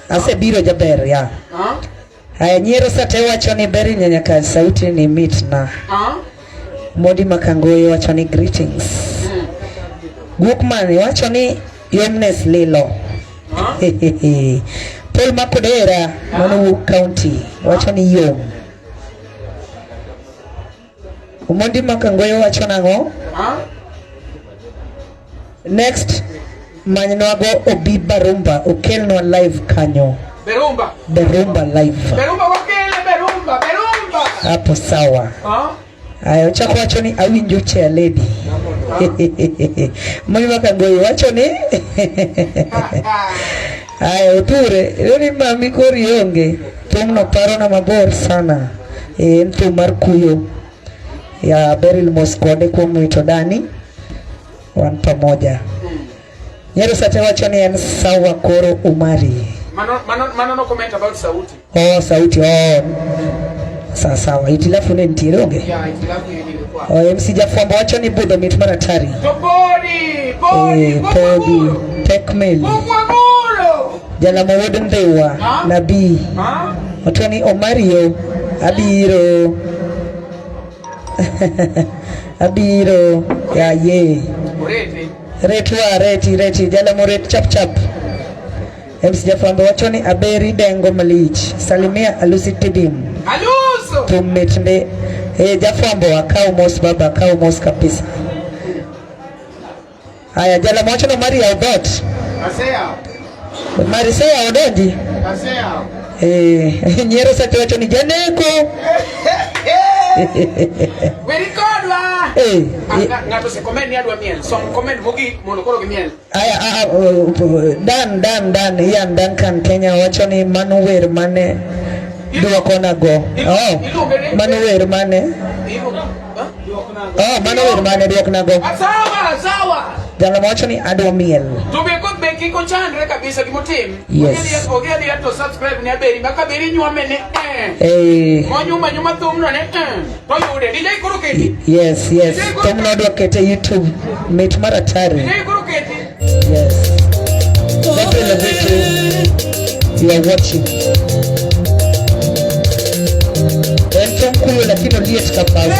Asebiro jaber ya. Haya nyiero sate wacho ni beri nyanya sauti ni mit na. Modi Makangoyo wacho ni greetings. Gukman wacho ni yomnes lilo. Paul Makodera mano wuok county wacho ni yom. Omondi Makangoyo wacho nang'o? Next manynwago Obi Barumba okelnwa live kanyo. Berumba. Berumba live. Berumba wakele Berumba, Berumba. Hapo sawa. Aya ochako wacho ni awinjo chair lady. Omondi Makangoyo wacho ni Aya Othure, ni mami kori onge. Thumno parona mabor sana. En thum mar kuyo. Ya Beryl mos kode kuom wito dani. Wan pamoja. Nyero sate wacho ni en sawa koro Umari. Mano mano mano no comment about sauti. Oh sauti oh. Sawa sawa. Itilafu ne nitiere onge? Yeah, itilafu ilikuwa. Oh, MC Jafwambo wacho ni budho mit mar hatari. To podi, podi, Podi, pek meli. Jalamo wuod Ndhiwa, Nabii. Owacho ni Omario, abiro. Abiro, ya ye. Retwa, reti, reti, jalamo ret chap chap. MC Jafwambo wacho ni aberi dengo malich. Salimia Alusi Tidim. Aluso. Thum mit ndi. Jafwambo akaw mos baba, akaw mos kabisa. Aya, jalamo wacho ni Omari yaw dhoot. Asea. Omari seyawo donji. Asea. Nyiero sacho wacho ni janeko. Weri kodwa. Ng'ato ose comment ni adwa miel. Som comment mogik mondo koro gimiel. Aya, Dan Dan Dan Ian Duncan Kenya wacho ni mano wer mane duokona go. Oh, mano wer mane? Oh, mano wer mane duokna go. Sawa, sawa. Jalamo wacho ni adwa miel. To be koth be kik ochandre kabisa gimotim. Yes. Odhi adhiya to subscribe ne Aberi ma kaberi nywame ne Monyuma nyuma thumno ne to yude. DJ koro keti. Yes, yes. Thumno odwa kete YouTube. Mit mar hatari. DJ koro keti. Yes. Gabriel Ogutu, you are watching. En thum kuyo lakini oliet ka pau.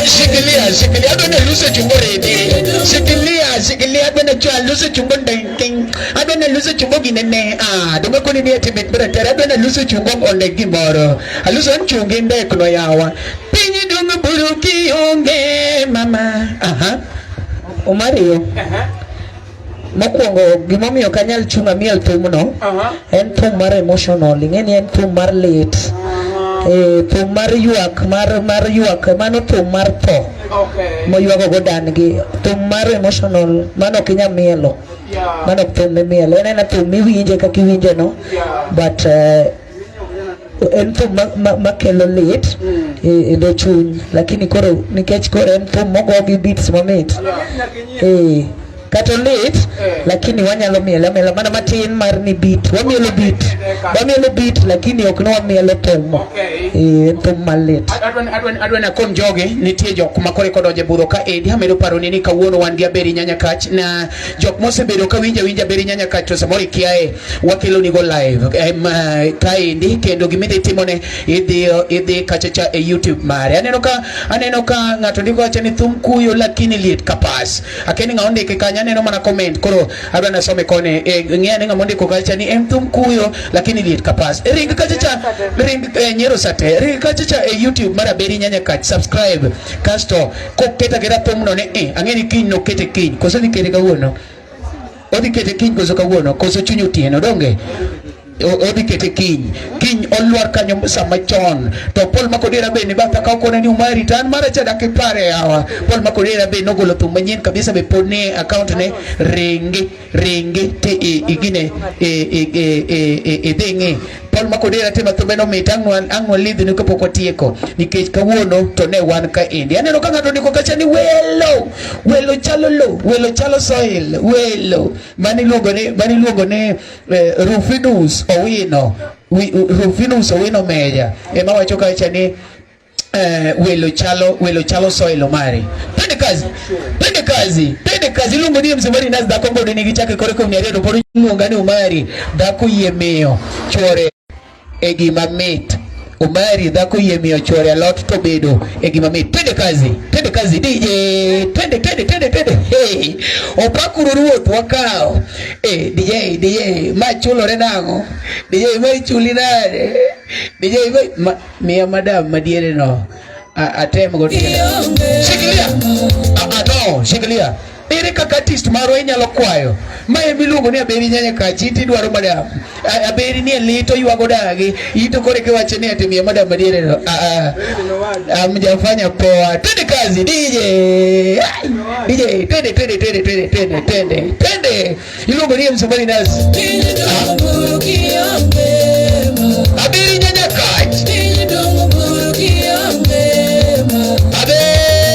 Shikilia, shikilia. Adwa ni Aluso chungo redi. Shikilia, Shikilia, shikilia adwa na chwa luso chungo ndenking. Adwa na luso chungo ginene. Ah, donge koni ni ati mit bra adwa na luso chungo onde gimoro. Aluso an chungi ndek no yawa. Piny dung buru kionge mama. Aha. Omario. Mokwongo gimomiyo ok anyal chung' amiel thumno en thum mar emotional ing'e ni en thum mar lit eh, thum mar ywak mar mar ywak mano thum mar tho Okay. moywago go dan gi thum mar emotional mano ok inyal mielo Yeah. mano ok thum mimielo en ena thum miwinje kaka iwinje no Yeah. but en thum makelo lit e dho chuny lakini koro nikech koro en thum mogo gi beats mamit eh, kata lit lakini wanyalo miele amiela mana matin mar ni beat wamielo beat wamielo beat lakini ok ni wamielo thum Okay. eh, en thum malit Adwa nakon jogi nitie jok ma kore kodonje budho ka endi amedo paroni ni kawuono wan gi Aberi Nyanya Kach na jok mosebedo ka winjo awinja Aberi Nyanya Kach to samoro ikiaye wakelo nigo live ka endi kendo gimidhi timone idhi idhi kacha cha e YouTube mare aneno ka ng'ato ndiko wacho ni thum kuyo lakini liet kapas akeni ng'a ondike kanyo aneno mana comment koro adwa nasome koni ng'e ni ng'ama ondiko kacha ni en thum kuyo lakini liet kapas ring kacha cha ring Nyero Sate ring kacha cha e YouTube mar Aberi Nyanya Kach subscribe kasto koketa keta thumno ni ang'e ni kiny nokete kiny koso dhi kete kawuono odhi kete kiny koso kawuono koso chuny otieno donge odhi kete kiny kiny olwar kanyo sama chon to Paul Makodera be ni batha ka okone ni umari to an mara cha dak ipare yawa Paul Makodera be nogolo thum manyien kabisa be pod ni account ne ringi ringi ti igine idhi ng'i Paul Makodera tema thumbe no mit ang' walidhi ni kapok watieko nikech kawuono to ne wan ka endi aneno ka ng'ato ondiko kacha ni welo welo chalo lo welo chalo soil welo mani iluongo ni Rufinus Owino Rufinus Owino Meja ema wacho kacha ni welo chalo soil Omari twende kazi twende kazi twende kazi iluongo ni MC Mari nas dhako ngode nigi chake kore kuom nyariyo to pod iluonga ni Omari dhako yie miyo chwore e gima mit Omari dhako yie miyo chwore alot to bedo e gima mit twende kazi DJ twende twende twende twende hey opakuru ruoth wakawo DJ DJ ma chulore nang'o DJ ma ichuli nade DJ ma miya madam madiere no atem go shikilia no shikilia ere kaka artist marwa inyalo kwayo ma emiluongo ni Aberi Nyanya Kach iti dwaro madam Aberi ni lito ywago dagi ito kore kiwacho ni ati miya madam madiere no amjafanya poa twende kazi DJ DJ twende twende twende twende twende twende twende iluongo ni MC Mari Nas Aberi Nyanya Kach Aberi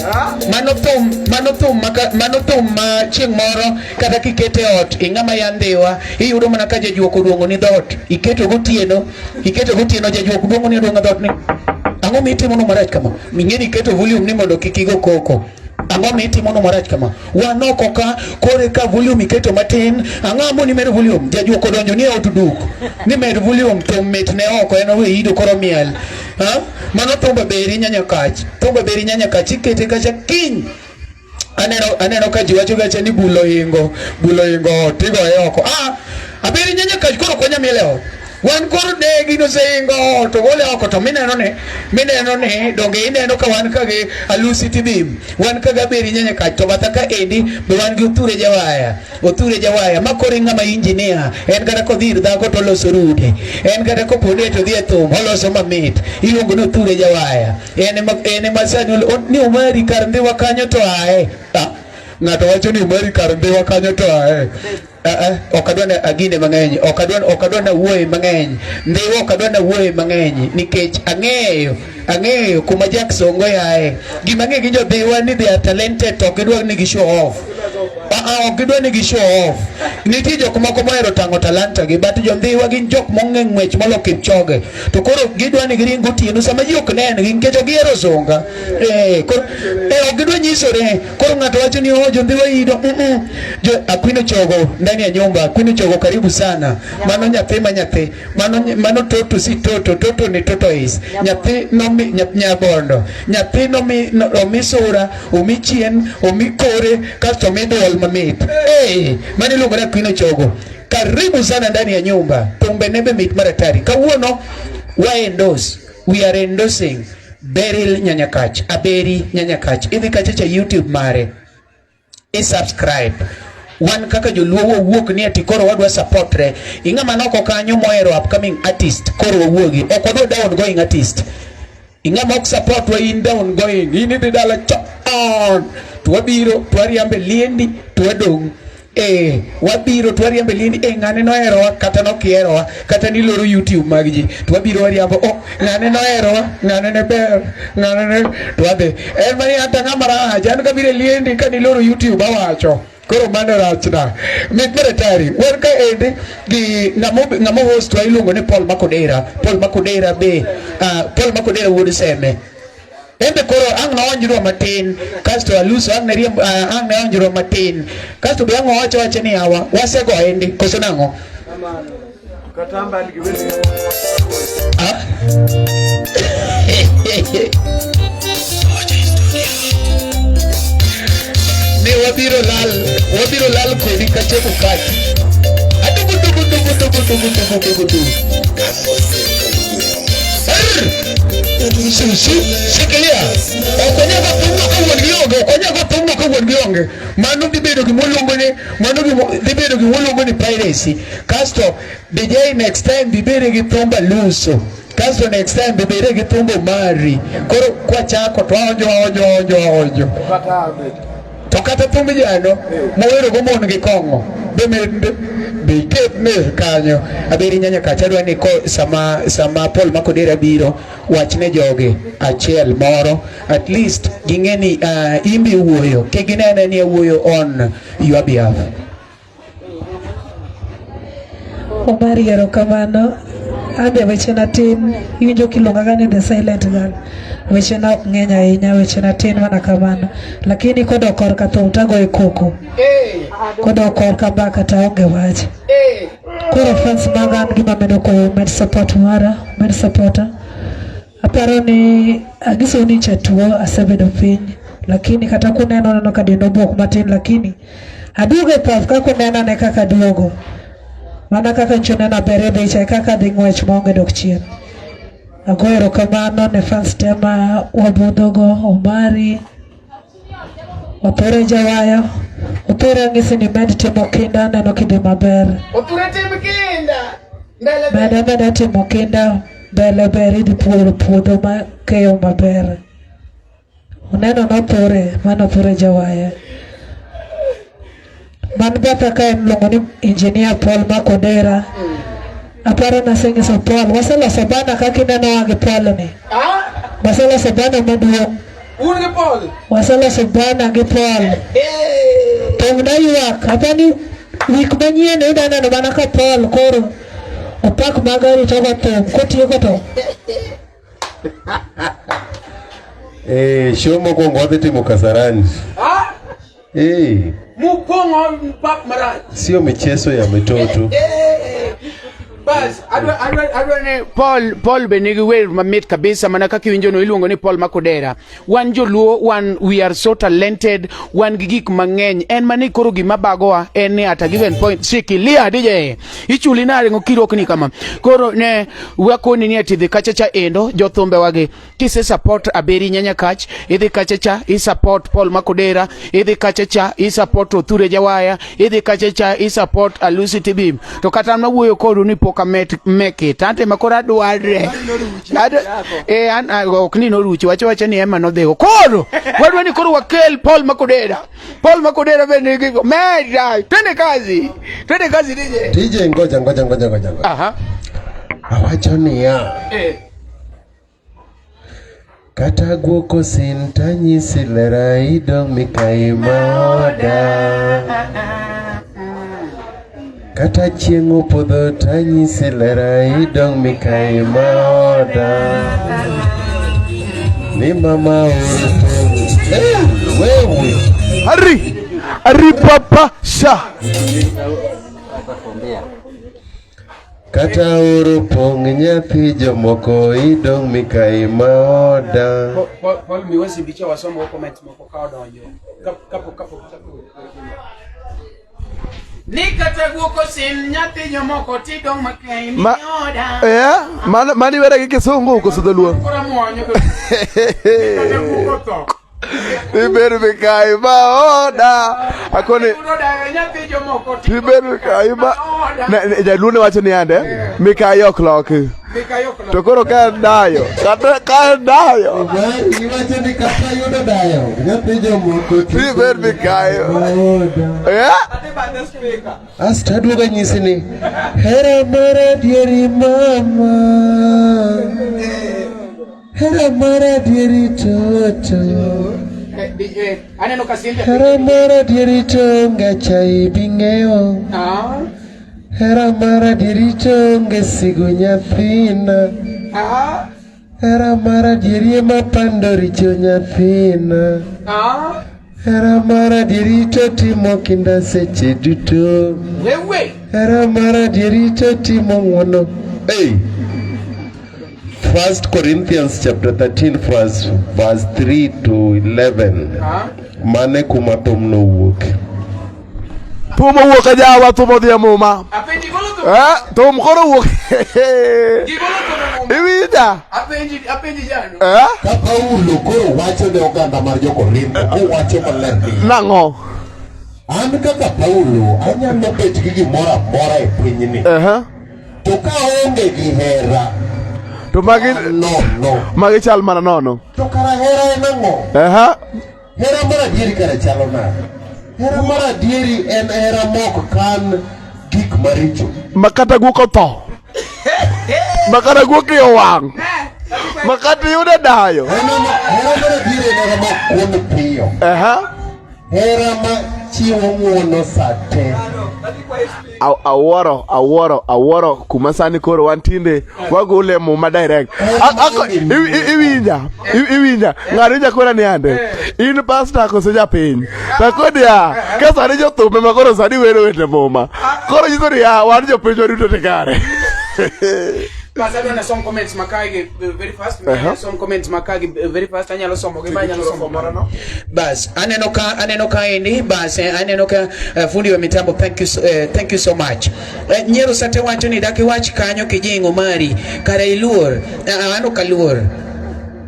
Mano thum, mano thum maka, mano thum ma chieng' moro kata kikete e ot ing'ama ya Ndhiwa iyudo mana ka jajuok oduong'o ni dhoot iketo gotieno iketo gotieno jajuok duong'o ni aduong'a dhoot ni ang'o mitimo no marach kama ing'e ni iketo volume ni mondo kik igo koko ang'o mitimo no marach kama wan oko ka kore ka volume iketo matin ang'o moni medo volume jajuok odonjo ni e ot duk ni med volume thum mit ne oko en owe ido koro miel ha mano thumba beri nyanya kach thumba beri nyanya kach ikete kacha kiny aneno aneno ka ji wacho gacha ni bulo ingo bulo ingo ot igoye oko ah aberi nyanya kach koro konya miel e ot wan koro de gino oseingo ot to gole oko to mineno ni mineno ni donge ineno ka wan ka gi alusi tibim wan ka gaberi nyanya kach to batha ka endi be wan gi Othure Jawaya Othure Jawaya ma koro ng'ama injinia en kata kodhi ir dhako to oloso rude en kata koponi to dhi e thum oloso mamit iluongo ni Othure Jawaya en ema en ema sani ni Omari kar Ndhiwa kanyo to ae ah, ng'ato wacho ni Omari kar Ndhiwa kanyo to ae Ah, ah, ok adwa na agine mang'eny ok adwa ok adwa na wuoye mang'eny Ndhiwa ok adwa na wuoye mang'eny nikech ang'eyo ang'eyo kuma Jack Songo yae gima ang'e gi jodhiwa ni they are talented to ok gidwa ni gi show off ah, ah, ok gidwa ni gi show off nitie jok moko mohero tang'o talanta gi but jondhiwa gin jok mong'e ng'wech molo Kipchoge to koro gidwa ni giring gotieno sama ji ok nen gi nikech ok gihero sunga eh, koro eh, ok gidwa nyisore koro ng'ato wacho ni oh, jondhiwa ido mm -mm. Jo, Akwino Chogo ndani ya nyumba. Akwino Chogo karibu sana. Mano nyathi ma nyathi. Mano mano toto si toto, toto ni toto is. Nyathi nomi nyabondo. Nyathi nomi no, omi sura, omi chien, omi kore, kasto omi duol mamit. Hey, mano iluongo ni Akwino Chogo. Karibu sana ndani ya nyumba. Thumbe nebe mit maratari. Kawuono wa endorse. We are endorsing Beryl Nyanyakach, Aberi Nyanyakach. Idhi kacha cha YouTube mare. I-subscribe. Wan kaka joluo wawuok ni ati koro wadwa support re. Ing'ama noko kanyo mohero upcoming artist koro wawuogi. Ok wadwa down going artist. Ing'ama ok support wa in down going. In idhi dala chon. To wabiro to wariambe liendi to wadong'. Eh, wabiro to wariambe liendi. Eh, ng'ane noherowa kata nokiherowa kata niloro YouTube mag ji. To wabiro wariambo. Oh, ng'ane noherowa, ng'ane ne ber, ng'ane ne to wadhi. En mani hata ng'ama rach, an kabiro e liendi ka niloro YouTube awacho. Koro mano rachna. Mit mar atari. Wan ka endi gi ng'ama ng'ama host wa iluongo ni Paul Makodera. Paul Makodera be Paul Makodera wuod Seme. En be koro ang' noonjruo matin kasto aluso ang' ne riemb ang' ne onjruo matin kasto be ang' owacho wacho ni awa wasego endi koso nang'o? Ah? Ne wabiro lal, wabiro lal kodi ka Chebukati. Adugu dugu dugu dugu dugu dugu dugu dugu. Shikilia. Ok wanyal go thumno ka wuon gi onge, ok wanyal go thumno ka wuon gi onge. Mano dhi bedo gima oluongo ni mano dhi bedo gima oluongo ni piracy. Kasto DJ next time bi bede gi thumba luso. Kasto next time bi bede gi thumbo mari. Koro kwachako to waonjo waonjo waonjo waonjo. To kata thumb jano mowero go mon gi kong'o be be iket ne kanyo. Aberi nyanya kacha adwa ni ko sama sama Paul Makodera biro wachne jogi achiel moro at least ging'e ni imbi wuoyo kik ginene ni awuoyo on your behalf. Omari erokamano. An be wechena tin, iwinjo kiluonga ni the silent girl. Wechena ok ng'eny ahinya, wechena tin mana kamano. Lakini kodok korka thum tagoyo koko. Kodok korka mbaka to aonge wach. Koro fans maga an gima medo kwayo med support mara, med supporter. Aparo ni anyisou ni chatuo asebedo piny, lakini kata kuneno neno ka denda obuok matin, lakini aduogo e pap kaka unena ne kaka aduogo. Mana kaka nyocha unena ber e dhicha e kaka adhi ng'wech maonge dok chien. Agoyo erokamano ne fans te ma wabudhogo, Omari, Othure Jawaya. Othure ang'isi ni med timo kinda, aneno kidhi maber. Othure tim kinda. Mbele Med ameda timo kinda, mbele ber idhi puro puodho ma keyo maber. Uneno nothure, mano Othure Jawaya. Man batha ka en luongo ni Engineer Paul Makodera. Aparo nasenyiso Paul, waseloso bana kaka inenowa gi Paul ni. Waseloso bana maduong'. Un gi Paul. Waseloso bana gi Paul. Thum naywak, apani wik manyien ida neno mana ka Paul koro opak magari to go thum kotieko to Eh, show mokwongo wadhi timo Kasarani. Ah, Eh, mupong'o pap marach. sio michezo ya mitoto. Bas, adwa adwa adwa ni Paul Paul be nigi wer mamit kabisa mana kaka iwinjo no iluongo ni Paul Makodera. Wan joluo wan we are so talented, wan gi gik mang'eny. En mani koro gima bagowa en ni at a given point shikilia DJ. Ichuli nade ngo kirokni kama. Koro ne wakoni ni ati dhi kacha cha endo jothumbe wagi kise support Aberi Nyanya Kach, idhi kacha cha i support Paul Makodera, idhi kacha cha i support Othure Jawaya, idhi kacha cha i support Alusi Tibim. To kata an mawuoyo kodu ni pok amet make it. Ante ma koro adware. Eh an ok ni noruchi wacho wacha ni ema nodhigo. Koro wadwa ni koro wakel Paul Makodera. Paul Makodera be nigi meda. Twende kazi. Twende kazi DJ. DJ ngoja ngoja ngoja ngoja. ngoja. Aha. Awacho niya, Eh. kata guoko sin tanyisi lera idong' mikayi maoda. Kata chieng' opodho tanyisi lera idong' mikayi maoda. Ni mama oro Eh, wewe. Ari Ari papa sha. Kata oro pong' nyathi jomoko idong' mikayi maoda. Paul, Paul miwesi bicha wasomo comments moko ka odonjo. Kapo kapo kapo. Ni kata guoko sin nyathi jomoko tidong' makei Ma mioda. eh mano mani were gi kisungu koso dholuo. Koro muonyo. Kata guoko tho. Ibedo mikayi maoda. Akoni Yudo dayo nyathi jomoko tidong' ibedo mikayi ma Ne- ne- jaluo ne wacho ni ande mikayi ok loki. Mikayi ok To koro ka en dayo, kata ka en dayo, Iwacho ni kata yudo dayo nyathi jomoko ibed mikayi. maoda. Eh? Asto aduogo anyisi ni hera mar adieri mama hera mar adieri toto Eh, Aneno ka Cynthia. hera mar adieri to onge chai bing'eyo Ah. hera mar adieri to onge sigu nyathina Ah. hera mar adieri ema pando richo nyathina Ah. hera mar adieri to timo kinda seche duto Wewe. Hera mar adieri to timo ng'wono. Hey. First Corinthians chapter 13 verse, verse 3 to 11. Ah. Mane kuma thum nowuok. Thum owuok e jawa, thum odhi e muma. Apenji golo thum. Eh, thum koro owuok. Gigolo thum e muma. Iwinja? Apenji apenji jano. Eh? Ka Paulo koro wacho ne oganda mar jo-Korintho kowacho maler ni Nang'o? an kaka Paulo anyalo bet gi gimoro amora e pinyni Aha. to ka aonge gi hera To magi nono magi chal mana nono. to kara hera en ang'o? Aha. Hera mar adieri kara chalo nade? Hera mar adieri en hera mok kan gik maricho. Ma kata guok otho. Ma kata guok iye owang'. Ma kata iyudo dayo. Hera mar adieri en hera mok kuon piyo. Aha. Hera ma chiwo ng'uono sa te. Awuoro, awuoro, awuoro kuma sani koro wantinde wagole muma direct. Iwinja, iwinja. Ng'ato inya kora ni ande. In pastor koso japiny? To akoni ya, ka sani jothum ema koro sani wero wende muma. Koro nyiso ni ya, wan jopiny waduto ni kare. Bas adwa nasom comments makagi very fast. Som comments makagi very fast. Anyalo somo gi ma anyalo somo moro no. Bas, aneno ka aneno ka endi bas aneno ka fundi wa mitambo thank you thank you so much. Nyiero sate wacho ni dak iwach kanyo kijing'o mari kare iluor. An ok aluor.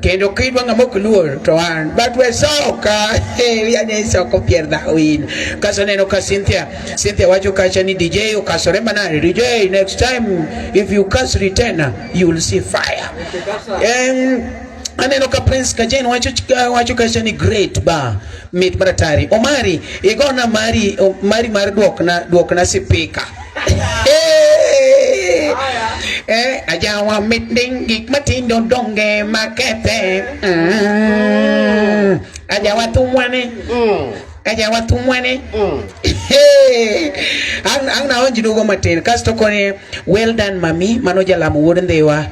Kendo kidwa ng'ama ok luor to an but we soka yani soko pier dhawin. Kaso aneno ka Cynthia Cynthia wacho kacha ni DJ okasore manade. DJ next time if you curse return you will see fire. Aneno ka Prince Kajen wacho wacho kacha ni great ba mit maratari. Omari igona mari mari mar duokna duokna sipika. Eh, ajawa mit ding gik matindo donge makethe. Ajawa tumwane. Ajawa tumwane. Hey, ang ang naonj dugo matin kasto kone well done mami mano jalamo wuod Ndhiwa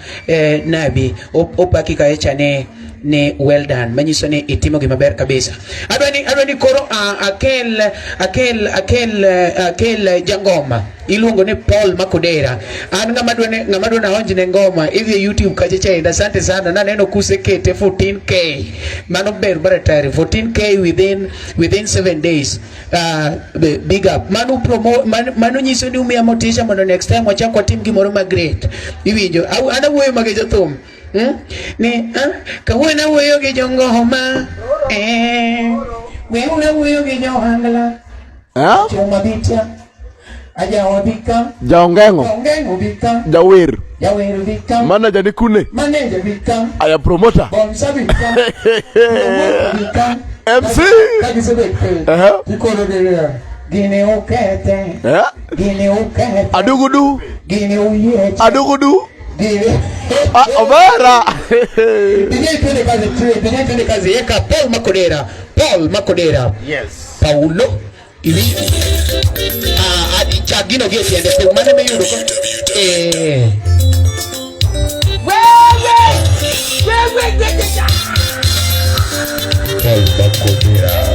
Nabi opaki kaecha ne ni well done manyiso ni itimo gima ber kabisa. Adwa ni koro akel akel akel akel jangoma iluongo ni Paul Makodera. An ng'ama dwa ne ng'ama dwa naonj ne ngoma idhi e YouTube kacha cha. Asante sana, naneno kusekete 14k, mano ber baratari 14k within 7 days. Big up mano promo mano nyiso ni umiya motisha mondo next time wachak watim gimoro ma great. Iwinjo an awuoyo mage jothum. Ni kawuono awuoyo gi jongoma, weuru awuoyo gi johangla. Eh? Chuma bicha ajawa bika. Jaongeng'o. Jaongeng'o bika. Jawer. Jawer bika. Manager ni kune. Manager bika. Aya promoter. Bonsa bika. Promoter bika. MC. Kabisa bete. Tikoro de gini ukete. Gini ukete. Adugudu. Gini uyeche. Adugudu. Gini. Ah, Obera. DJ twende kazi, DJ twende kazi. Yeka Paul Makodera. Paul Makodera. Yes. Paulo. Iwi. Ah, adi chagino gi tiende pe mane me yudo ko. Wewe! Wewe wewe. Paul Makodera.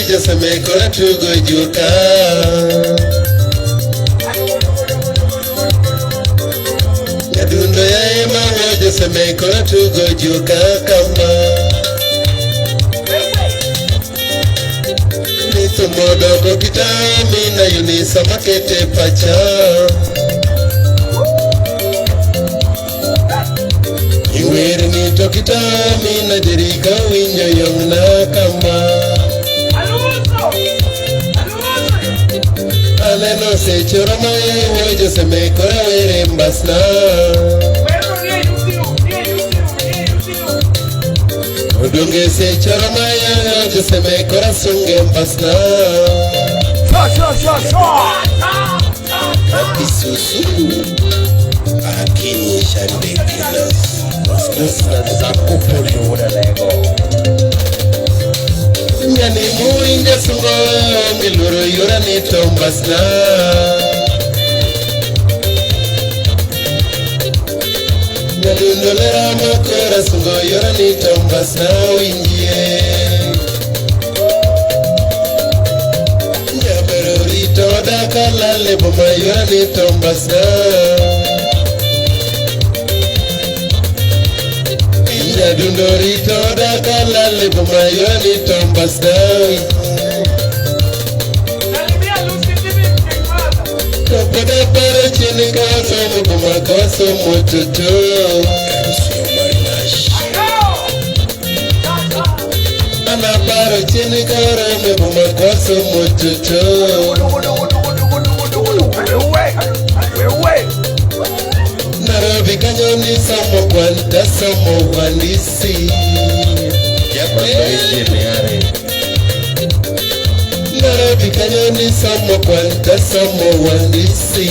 Jasemekora tugo juka Nyadundo ya ema wo jasemekora tugo juka kama Nithumo doko kitami na yunisa makete pacha Iwer ni to kitami na jerika winjo yongna kama Aneno seche romo wo josemekora were mbasna Odonge seche romo josemekora sunge mbasna Isusu Akinyi Shandekilos Nyani muinja sungo miluro yora ni tombasna Nyadundo lera makora sungo yora ni tombasna winjie Nyabero rito daka lale boma yora ni tombasna Nyadundo rito daka lale boma yora ni tombasna Topada para chini kasomo boma kasomo tutu Ana paro chini karame boma kasomo tutu Nairobi kanyo ni somo kwanta somo uhandisi Nairobi kanyo ni somo kwanta somo uhandisi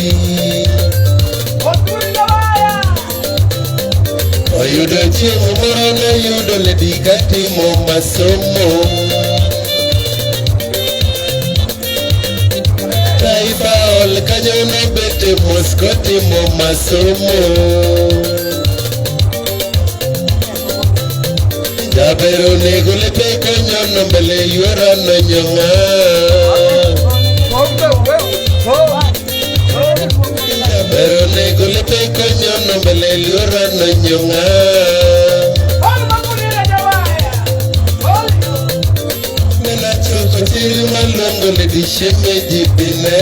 Oyudo chieng' moro noyudo lady katimo masomo Taifa Hall kanyo nobete mos kotimo masomo Jaber onego lepe konyono mbele yuora nonyong'a Jaber onego lepe konyono mbele yuora nonyong'a Nena choko chiri maluongo lady shemeji bine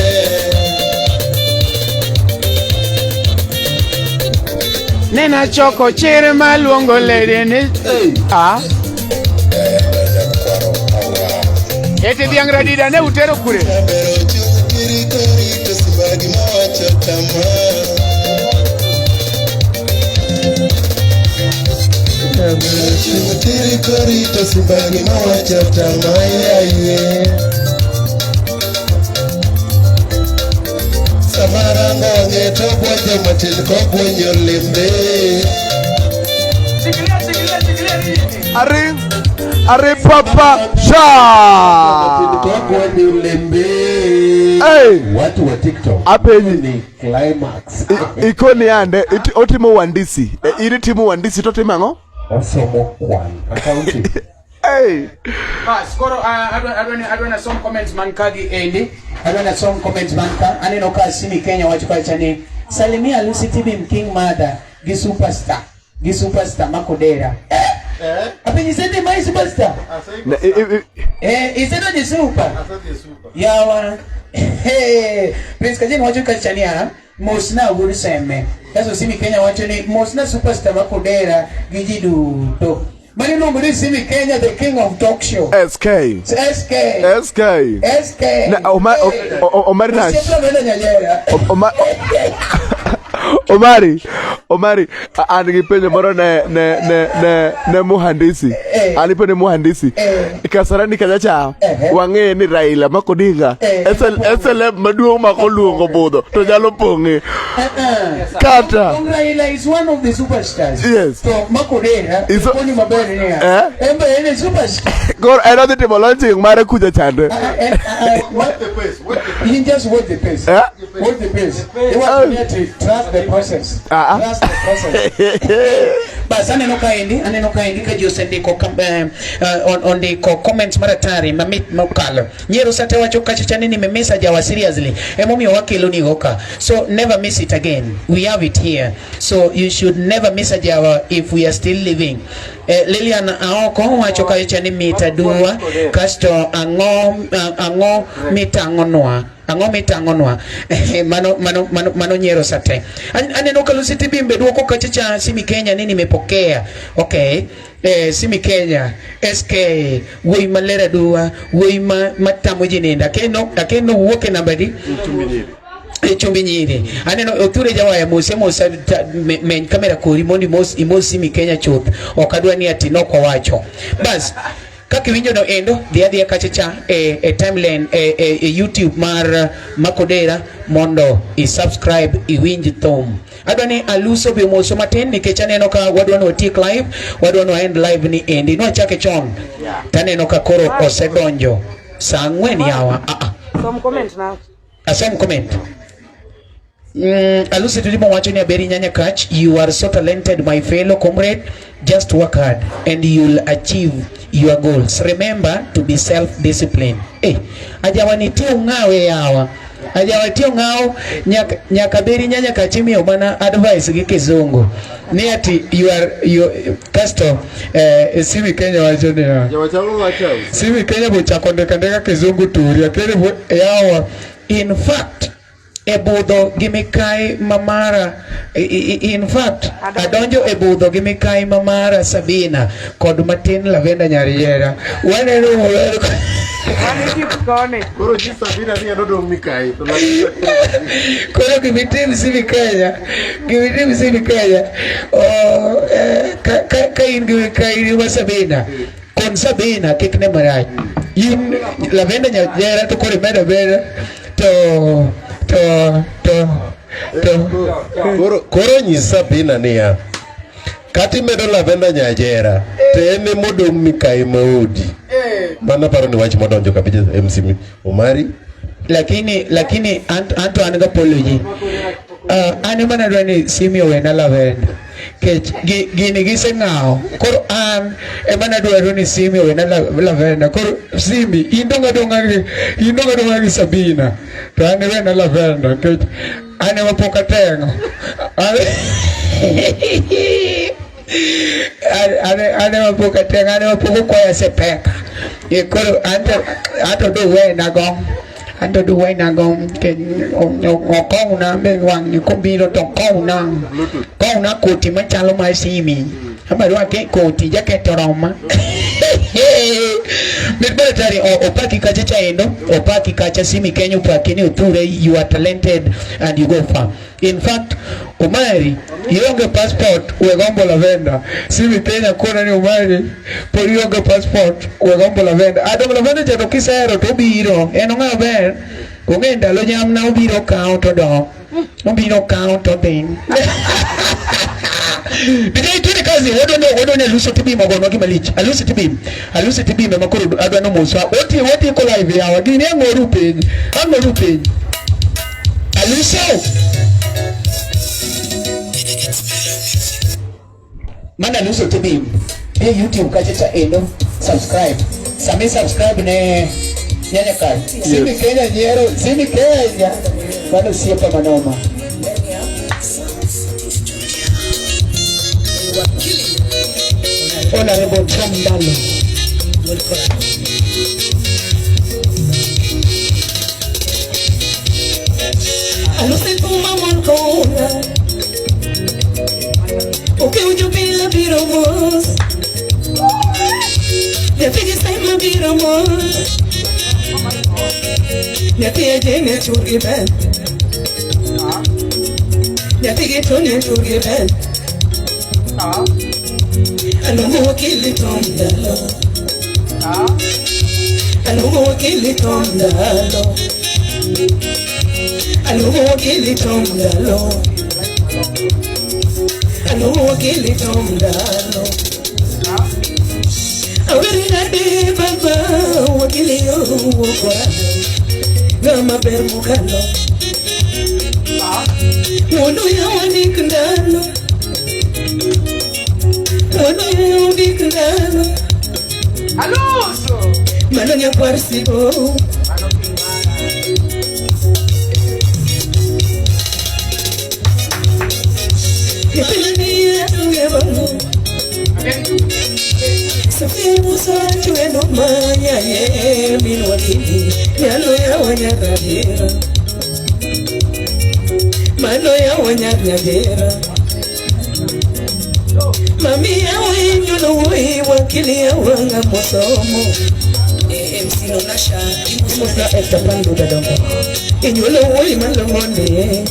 Nena choko chir maluongo lady ni. Ah. Eti dhiang' radida ne utero kure? Samarangonye to bwonjo matin kogwenyo lembe. Ari Ari papa sha. Kogwenyo lembe. Hey. Watu wa TikTok. Apenyi. Ni climax. Ikoni yande otimo wandisi. E, in itimo wandisi to otimo ang'o? Osomo kwan. Accounting. Hey. Bas, koro adwa ni asom comments man ka gi endi. Adwa ni asom comments man ka. Aneno ka Simi Kenya wacho kacha ni salimia Lucy Tibim King Mother gi superstar. Gi superstar Makodera. Eh? Apenyi sende mai superstar. Na, i, i, i, Eh, isedo ni super. Yawa. Hey, Prince Kajin wacho kacha ni ah, mosna wuod Seme. Kaso Simi Kenya wacho ni mosna superstar Makodera gi ji duto. Mano iluongo ni Simi Kenya the king of talk show. SK. SK. SK. SK. Na, Oma, o, o, Omari Nash. Osiepna mena nyanyera. Oma, Omari, Omari, an gi penjo moro ne ne ne ne ne muhandisi. Eh. An ipenjo ne muhandisi. Eh. Kasarani kacha cha Eh. wang'e ni Raila mak Odinga Eh. SL maduong' mak oluongo budho to nyalo pong'e. Kata. Kong Raila is one of the superstars. Yes. To Makodera, Is koni maber niya. Eh? En be en e superstar. Koro en odhi timo launching mare kucha chande. You just watch the pace. Eh? Watch the pace. Iwacho ni ati trust the process. Ah, ah. Trust the process. Bas aneno kaendi, aneno kaendi ka ji osendiko ondiko comments maratari mamit mokalo. Nyiero sate wacho kacha chani ni nimemisa jawa seriously. Emomiyo wakelo nigo ka. So never miss it again. We have it here. So you should never miss a jawa if we are still living. Lilian Aoko wacho kacha ni mita dua kasto ang'o ang'o mitang'onwa ang'o mitang'onwa. Mano mano mano mano nyiero sate. Aneno ka Lucy Tibimbe duoko kacha cha Simi Kenya ni nimepokea. Okay. Simi Kenya SK wuoyi maler aduwa wuoyi ma matamo ji nindo akeno akeno wuok e namba di e chumbi nyiri aneno Othure Jawaya mose mosa meny kamera kori mondo imos imos Simi Kenya chuth ok adwa ni ati nok wawacho bas kaka iwinjo no endo dhi adhiya kacha cha e timeline e YouTube mar Makodera mondo i subscribe iwinj thum. Adwa ni aluso be omoso matin nikech aneno ka wadwa ni watiek live, wadwa ni waend live ni endi nwachake chon taneno ka koro osedonjo saa 4 yawa. Ah, ah. Som comment na. Asom comment. Alusi Tulimo wacho ni Aberi Nyanya Kach, you are so talented my fellow comrade. Just work hard and you'll achieve your goals. Remember to be self-disciplined. Eh, ajawa nitie ung'awe yawa. Ajawa tie ung'aw nyaka nyaka Beri Nyanya Kach imiyo mana advice gi kizungu. Ni ati you are you kasto Simi Kenya wacho niya. Simi Kenya bochako ndika ndika kizungu turi akere yawa. In fact e budho gi mikai mamara in fact adonjo e budho gi mikai mamara Sabina kod matin Lavenda Nyariera waneno maber. Wan e koni. Koro ji Sabina ni en odong' mikai. To Koro gimitim Simi Kenya, gimitim Simi Kenya. Oh, ka in gi mikai ma Sabina, kon Sabina kik ne marach. In Lavenda Nyariera to koro imedo ameda to to to to Koro nyis Sabina niya, kata imedo Lavenda Nyajera, to en emodong' mikai maodi. Mano aparo ni wach modonjo kabisa MC Omari. Lakini anto an gi apology. An ema nadwa ni Simi owena Lavenda. Kech gini giseng'awo. Koro an ema nadwaro ni Simi owena Lavenda. Koro Simi, in dong' adong'a gi in dong' adong'a gi Sabina. To an iwena Lavenda kech an ema pok ateng'o. An ema pok ateng'o, an ema pok okwaya sepeka. Koro anto anto do wena go. Anto do wena go ke okowna be wang' kobiro to kowna. Kowna koti machalo mar Simi. Ama rwake koti jaket oroma. Mit baratari opaki kacha chaendo, opaki kacha Simi Kenya opaki ni uthure, you are talented and you go far. In fact, Omari, ionge passport we gombo lavenda. Simi Kenya kona ni Omari, pod ionge passport we gombo lavenda. Adong lavenda cha to kisero to obiro. En ong'eyo ber. Ong'e ndalo nyamna obiro kawo to dok. Obiro kawo to dhi. DJ twende kazi, wadono wadono aluso tibim ogonwa gima lich. Aluso tibim. Aluso tibim ema koro adwa nomoswa. Oti oti ko live yawa. Gini ang'oru piny. Ang'oru piny. Aluso. Mana Aluso tibim. E YouTube kacha cha endo subscribe. Sami subscribe ne nyanya kar. Simi Kenya nyiero, Simi Kenya. Mano osiepa manoma. Honorable Tom Ndalo. Aluse kuma mon kola Oke ujo bila biro mos Nyathi sema biro mos Nyathi ejene churgi ben Nyathi gitone churgi ben Aluongo wakili Tom Ndalo Aluongo wakili Tom Ndalo Aluongo wakili Tom Ndalo Aluongo wakili Tom Ndalo Aweri nade baba wakili owuok Ng'ama ber mokalo Wuonu yawa ndik ndalo Wuonu yawa ndik ndalo Aluso. Mano nyakwar sigo Sofia Musa chwendo manya ye min wakili nyalo yawa nyaradiera Mano yawa nyaradiera Mami yawa inyulo wuyi wakili yawa ng'amosomo MC Nonasha Musa Esther Pandu Dadongo. Inyulo wuyi malong'one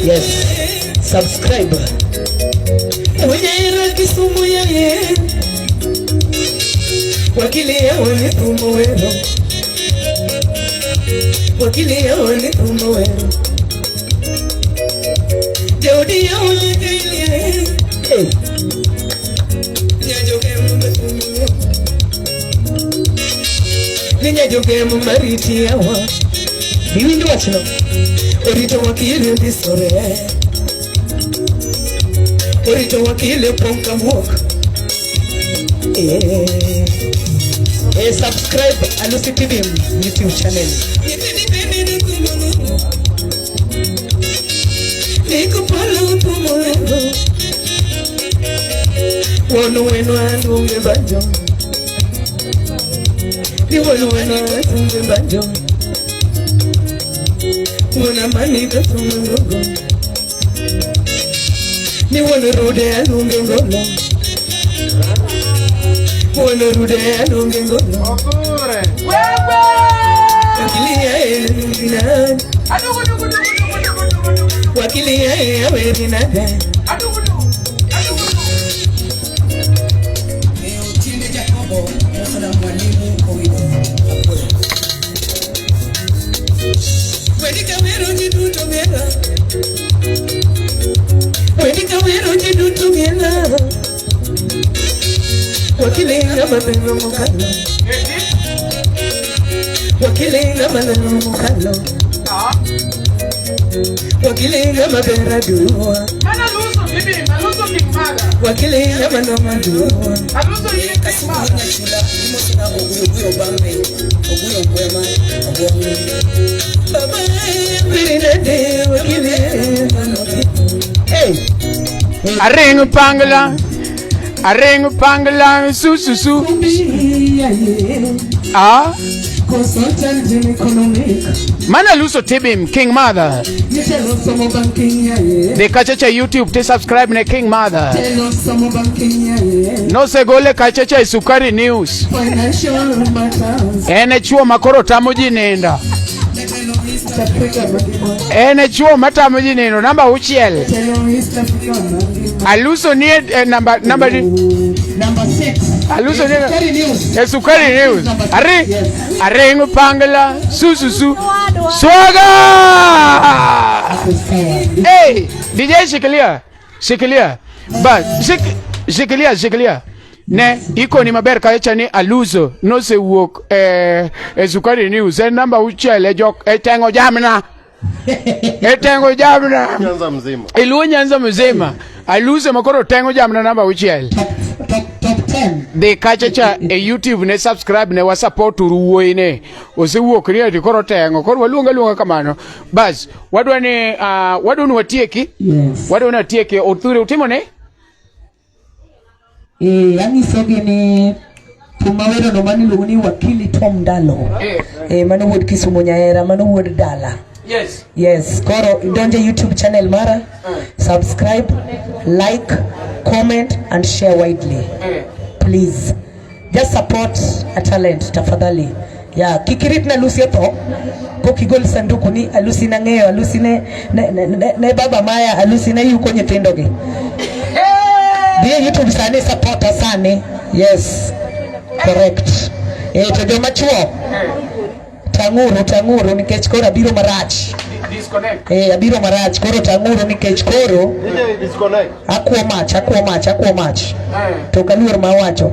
Yes. Subscribe. Onyera Kisumu yaye Wakili yawa ni thumo wero Wakili yawa ni thumo wero Jaudi yawa ni Hey. Ninyajoge mariti yawa Iwinjo wachno. Orito wakili ondisore Orito wakili opong' ka muok Eh, subscribe Alusi Tibim YouTube channel. Nyithindi bende ni thumo Niko polo thumo wero Wuon weno aluonge banjo Ni wuon weno aluonge banjo Wuon amani to thumo ngogo Ni wuon rude aluonge ngolo Wuon rude aluonge ngolo Ogure. Wakili yae nani Wakili yae aweri nade Tiende Jacobo mosona mwalimu Owino Apuoyo. Wedi kawero ji duto miela Wedi kawero ji duto miela Wakili ng'ama lero mokalo Wakili ng'ama lero mokalo Wakili ng'ama ber aduwa Mana Aluso Tibim, Aluso King Maga. Wakili ng'ama long'o aduwa Aluso yini King Maga. Nyachula imosona Oguyo Oguyo Bambe Oguyo Gwema Ogwang' Baba aweri nade wakili Hey. Aring pangla. Aring pangla su su su. Ah. Mana Luso Tibim King Mother. Dhi kacha cha YouTube ti subscribe ne King Mother. Nosegole kacha cha Sukari News. En e chuo ma koro tamo ji nindo. En e chuo matamo ji nindo namba auchiel. Aluso nie e namba namba di Number 6. Aluso nie Sukari News. e Sukari News. Ari arengo pangla sususu swaga. Hey, DJ shikilia. Shikilia. Ba, shikilia, shikilia. Ne, iko ni maber kacha ni Aluso nosewuok e, e Sukari News en namba auchiel e jok e tengo jamna. E tengo jamna. Nyanza mzima. E Luo Nyanza mzima. Aluso ma koro tengo jamna namba auchiel. Top 10. Dhi kacha cha e YouTube ne subscribe ne wa support uru wuoyi ne. Osewuok ni ati koro tengo. Koro waluonga luonga kamano. Bas, wadwa ni wadwa ni watieki. Yes. Wadwa ni watieki. Othure utimo ne? Eh, anyisogi ni thum mawerono mano iluongo ni Wakili Tom Ndalo. Eh, mano wuod Kisumu Nyaera, mano wuod dala. Yes. Yes, koro idonje YouTube channel mara, subscribe, like, comment and share widely. Please. Just support a talent tafadhali. Ya, kik irit na Lucy otho pok igol sanduku ni Alusi nang'eyo, Alusi ne, ne, ne, ne, ne baba maya, Alusi ne yuko nyithindogi. Dhi e YouTube sani, support sani. Yes. Correct. Eh, to joma chuo tang'uru tang'uru nikech koro abiro marach. Disconnect. Eh, abiro marach koro tang'uru nikech koro DJ disconnect. akuo mach akuo mach akuo mach to kaluor ma awacho.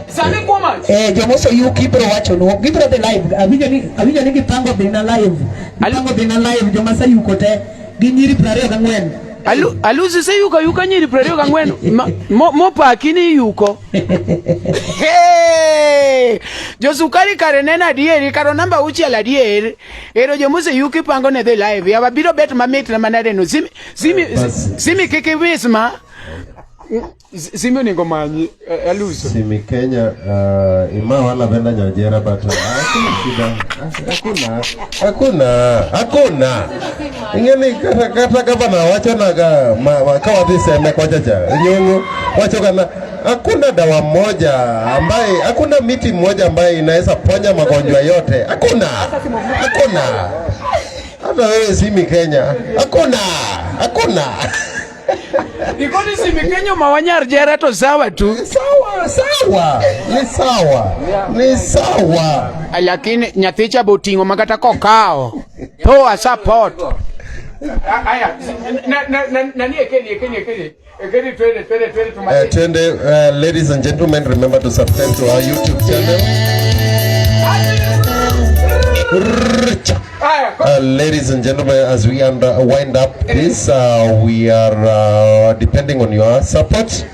Sani kuo mach. Eh, jomoso yuki ibiro wacho nu gibiro dhi live awinjo ni gipango dhi na live gipango dhi na live joma sayuko te gi nyiri 24. Alusi iseyuko yuka nyiri 24 mopaki ni yuko. Hey! Josukari kare neno adieri karo namba auchiel adier. Ero jomoseyuki pango ne dhi live. Yawa biro bet mamit na manade no. Simi simi simi kik iwis ma. Simi onego manyi Aluso. Simi Kenya ima wala benda nyajera but hakuna shida. Hakuna. Hakuna. Hakuna. Ingeni kata kata gavana wacho naga ma, ka wadhi seme kocha cha nyongo wacho kana hakuna dawa moja ambaye hakuna miti moja ambaye inaweza ponya magonjwa yote. Hakuna. Hakuna. Hata wewe Simi Kenya. Hakuna. Hakuna. Ikoni Simi Kenya mawanyar jera to sawa tu. Sawa, sawa. Ni sawa. Ni sawa. Lakini nyathicha boting'o makata kokao. Poa support. Aya, nani ekeni ekeni ekeni. Ekeni twende twende twende tumalize. Twende, ladies and gentlemen, remember to subscribe to our YouTube channel. Ladies and gentlemen, as we wind up this, we are depending on your support.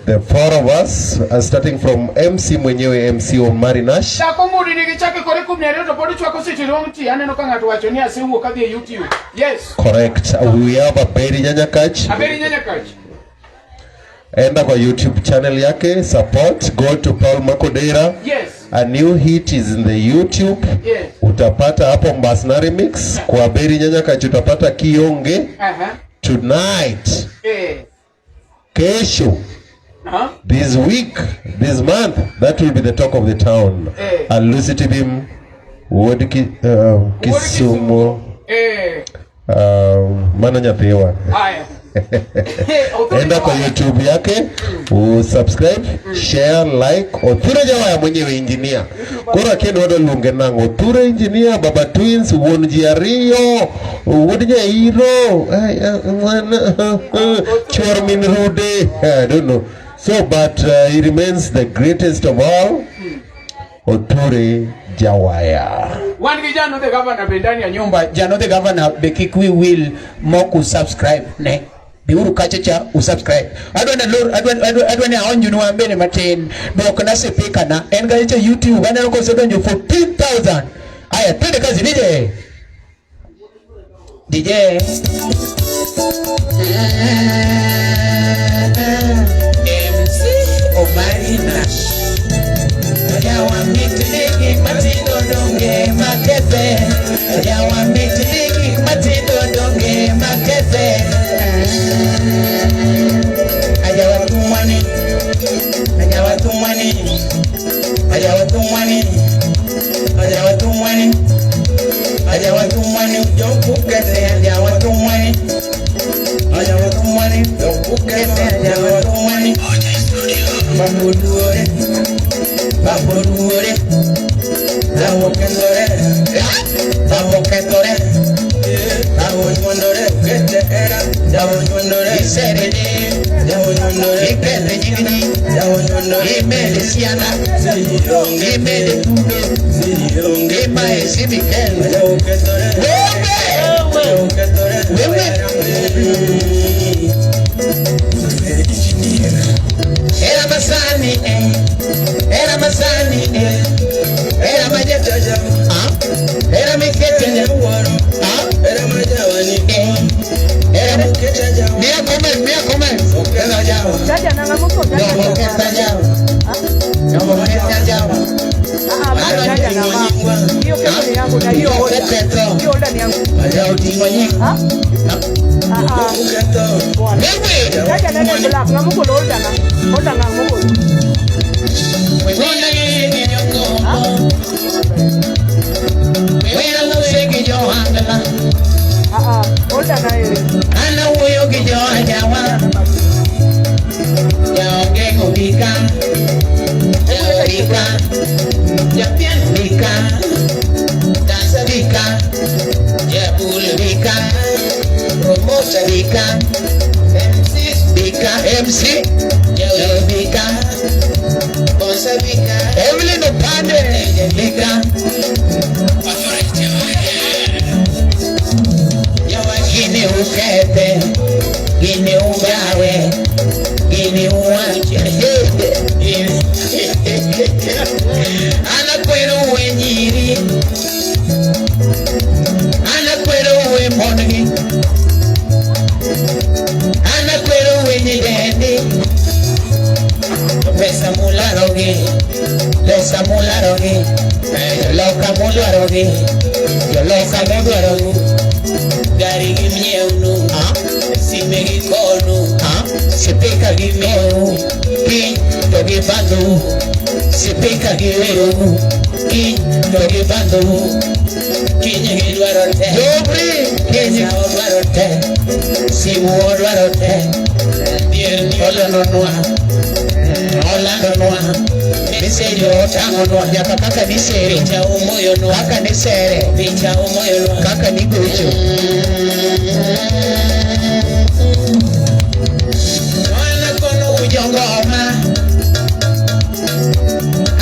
The four of us, starting from MC mwenyewe, MC Omari Nash. Chako ngudi nigi chake kore kum nere to pod chwako seche rong ti aneno ka ng'ato wacho ni asewuok adhi e YouTube. Yes. Correct. We have Aberi Nyanyakach. Aberi Nyanyakach. Enda kwa YouTube channel yake, support, go to Paul Makodera. Yes. A new hit is in the YouTube. Yes. Utapata hapo Mbasna Remix. Kwa Aberi Nyanyakach utapata Kionge. Tonight. Kesho. This week, this month, that will be the talk of the town. Alusi Tibim, Wuod Kisumu, mano nyathiwa. Enda kwa YouTube yake, usubscribe, share, like. Othure Jawaya mwenyewe engineer. Koro kendo wadwa luonge nang'o? Othure engineer, Baba Twins, wuon ji ariyo, wuod Nyairo, chuor min Rude. I don't know. So, but he remains the greatest of all, Othure Jawaya. Wan gi Jano the Governor be ndani ya nyumba. Jano the Governor be kik wi wil mok usubscribe ne. Biuru kacha cha usubscribe. Adwa na lor adwa ni aonjnu an bende matin. Dwokna sipika na en ga cha YouTube aneno kosedonjo 14,000. Aya, twende kazi DJ. DJ. MC Omari Nash. Yawa mitegi matindo Yawa mit ni gik matindo donge makethe. Ajawa tumwani, ajawa tumwani, ajawa tumwani, ajawa tumwani, ajawa tumwani, jokukete, ajawa tumwani, ajawa tumwani, jokukete, ajawa tumwani. Babuduore, babuduore, babokendore, babokendore, babonyondore, kete era, babonyondore, iserene, babonyondore, ikete nyingi, babonyondore, imele siana, imele tudo, imae simikelo, wewe, wewe. Era masani, era masani, era majaja, era mikete, era majawani, era muketa jawa. Mia come, mia come. Oketa jawa. Jaja nanga moko jaja. No muketa jawa. No muketa jawa. Ah, ah, jaja nanga. Hiyo kebo ni yangu na hiyo order. Hiyo order ni yangu. Aja utingo nyingi. Ah? Ah, ah. Wewe. Jaja nanga black na moko order na. Order na moko. Ah, ah, order na yeye. Ana wuoyo gi joajawa jaogeng'o bika bika japien bika dansa bika jabul bika promota bika MC bika MC jawer bika bonsa bika Evelyn Opande bika Gini ukete, gini ugawe, gini uwache. Anakwero uwe nyiri, anakwero uwe mongi, anakwero uwe nyidendi. Pesa mularogi, pesa mularogi, loka mularogi, loka mularogi. Gari gi miewnu, sime gi konu, sipika gi mieu, kiny to gi bandhou, sipika gi weronu, kiny to gi bandhou, kiny gidwaro te, kiny odwaro te, simu odwaro te, olononwa, olandonwa, meseji otang'onwa, nyaka kaka nisere, picha omoyonwa, kaka nisere, picha omoyonwa, kaka nigocho. Ana kono ujongoma,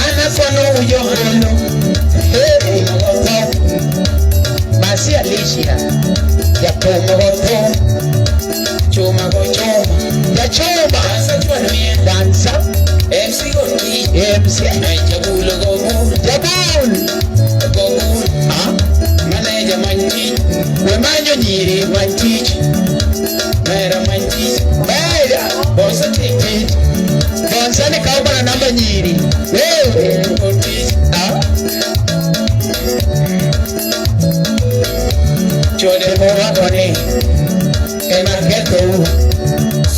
ana kono ujongolo, hey, Masi Alicia, japomo go chuma go chuma, jachuma, dansa, MC go ti, MC, jabul go bul, jabul, go bul, ah, manager man tich, we manyo nyiri man tich, mera man tich, mera, bosa tich, bonsa ni kawo mana namba nyiri, wewe, go tich, ah, chode morwako ni, ema kethou,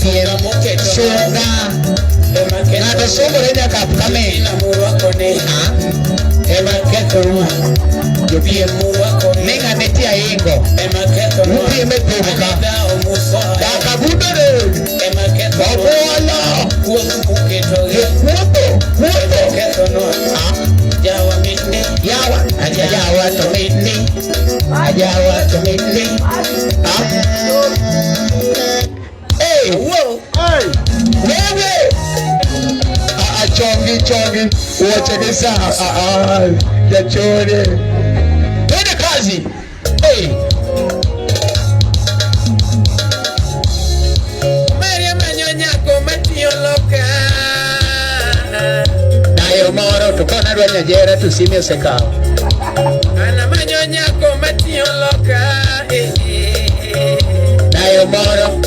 siera moketo, sunga, ng'ato sungore nyaka upcoming, ema kethou, jopiem ni ng'ane tie aingo, upiem e thum ka, daka gudore, obuolo, jokuotho, kuotho, yawa, ajawa to mitni, ajawa to mitni, hey, whoa, hey, wewe, chongi chongi, uache kisa, jachore, twende kazi, hey. Maria manyo nyako matiyo loka. Dayo moro to kona dwa nyajera to sime osekawo. Ana manyo nyako matiyo loka. Dayo moro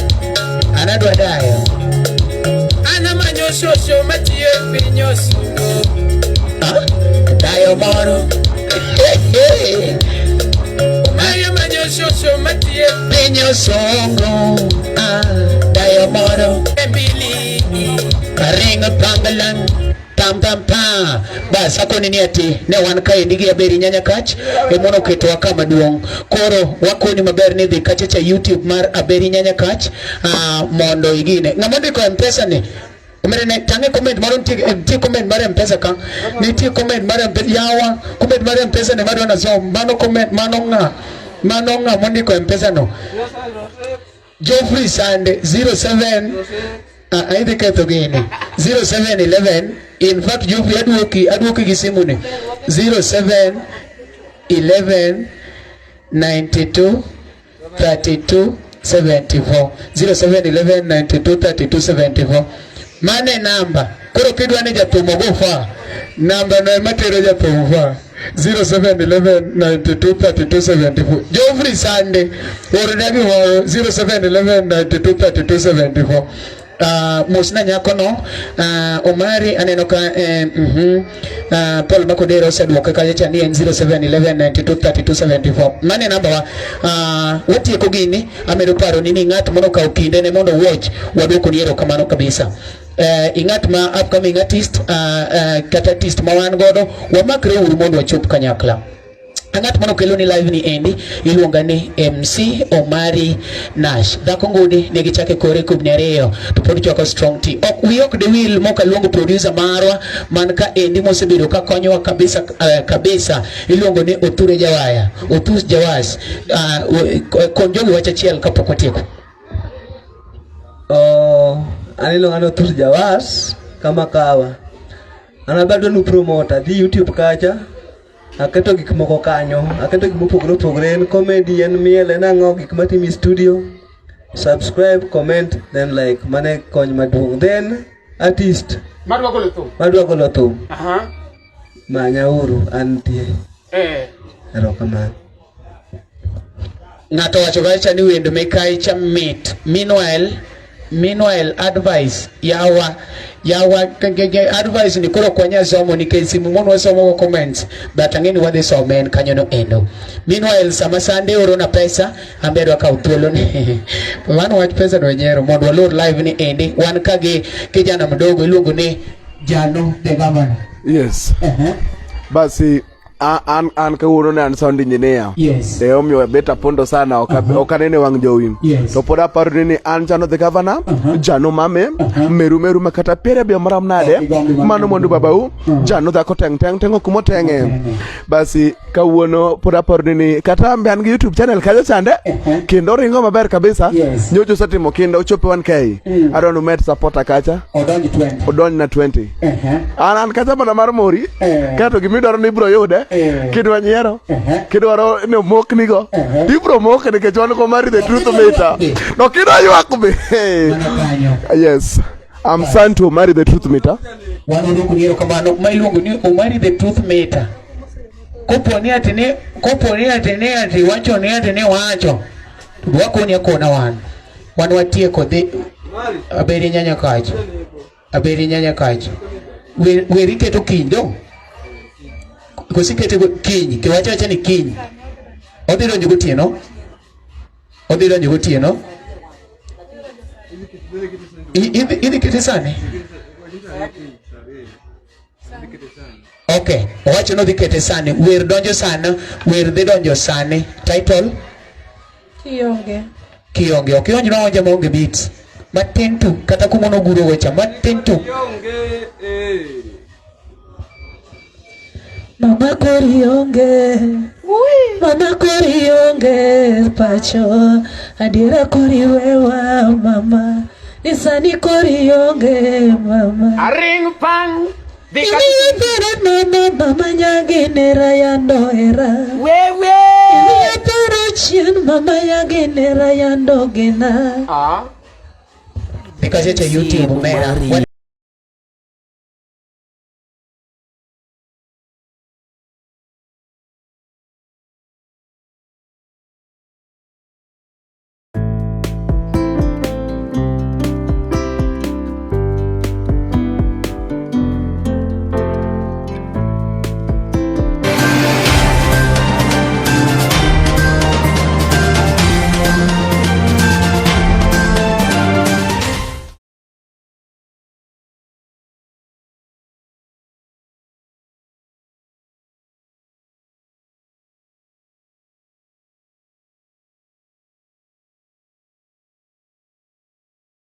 ana dwa dayo. Ana manyo shosho matiyo e piny osugo. Dayo moro. osongo ah, dayo moro karing panglang pam pam pa bas akoni ni ati ne wan kaendi gi Aberi Nyanya Kach emono oketowa kama duong' koro wakoni maber ni dhi kacha cha YouTube mar Aberi Nyanya Kach mondo igine ng'ama ondiko M-Pesa ni Omere ne tang'e comment moro nitie nitie comment mar M-Pesa ka nitie comment mar M-Pesa yawa comment mar M-Pesa ne madwa nasom mano comment mano ng'a mondiko M-Pesa no Geoffrey Sande 07 aidhi ketho gini 0711 in fact Geoffrey aduoki gi simu ni 07 11 92 32 74 07 11 92 32 74 mane namba koro kidwa ni jathum ogo fa namba no ema tero jathum fa 07 11 92 32 74 Geoffrey Sande orna gimoro 07 11 92 32 74 mosna nyakono Omari aneno ka Paul Makodero oseduoke kacha cha ni en 07 11 92 32 74 mane namba wa watieko gini amedo paro ni ng'at mondo okaw kinde ne mondo watch waduoko ni erokamano kabisa. Ing'at ma upcoming artist kata artist ma wan godo wamakre uru mondo wachop kanyakla. Ng'at mano kelo ni live ni endi iluonga ni MC Omari Nash. Dhako ngudi nigi chake kore kubni ariyo to pod chwako strong tea. Ok wi ok de wil moka luongo producer marwa man ka endi mosebedo ka konyowa kabisa kabisa iluongo ni Othure Jawaya. Othus Jawas. Kon jogi wach achiel kapok watieko. An iluonga ni Othus Jawas kama kawa. An abadwa nu promoter dhi YouTube kacha aketo gik moko kanyo, aketo gik mopogore opogore, en comedy, en miel, en ang'o, gik matimo e studio. Subscribe, comment, then like, mano e kony maduong'. Then artist Madwa golo thum. madwa golo thum, manya uru, antie. Erokamano. Ng'ato wacho kacha ni wend mikayi cha mit. Meanwhile advice yawa advice ni koro ok wanyal somo nikech simu mon wasomo go comments but ang'e ni wadhi some en kanyo no endo. Meanwhile sama Sunday orona pesa ambe adwa kawo thuolo ni mano wach pesa no nyiero mondo walor live ni endi wan ka gi kijana mdogo iluongo ni Jano the Governor. Yes. Basi an kawuono ne an sound engineer. Yes. E omiyo abet apondo sana ok anene wang' jowi. Yes. To pod aparo ni an Jano the Governor, Jano mame, meru meru makata piere biyo maram nade, mano mwandu babau, Jano dhako teng teng teng ok moteng'e. Basi kawuono pod aparo ni kata an be an gi YouTube channel kacha chande, kendo ringo maber kabisa. Yes. Nyocha osetimo kinda ochopo 1K. Adwa ni umed supporter kacha. Odonj 20. Odonj na 20. An kacha mana mar mori. Kato gimidwaro ni ibro yude. Kidwa nyiero. Kidwaro ni omoknigo. Ibro moke nikech wan ko mari the truth meter. No kidwa ywak be. Yes. I'm son to Omari the truth meter. Wan waduoko ni erokamano ma iluongo ni Omari the truth meter. Kopo ni ati ni wacho ni ati ni wacho. To wakoni akona wan. Wan watieko dhi Aberi Nyanya Kach. Aberi Nyanya Kach. Wer iketo kiny do? Koso ikete kiny, kiwacho awacha ni kiny. Odhi donjo gotieno? Odhi donjo gotieno? Idhi kete sani? Okay, owacho ni odhi kete sani. Wer donjo sani, wer dhi donjo sani. Title? Kionge. Kionge. Ok ionj noonja maonge beats. Matin tu, kata kuma noguro wecha, matin tu. Mama kori onge, mama kori onge pacho, adiera kori wewa mama, nisani kori onge mama. Aring pang. Imiyo mama, mama nyagi nera yando era. Wewe. Imiyo paro chien mama nyagi nera yando gena. Because it's a YouTube mera.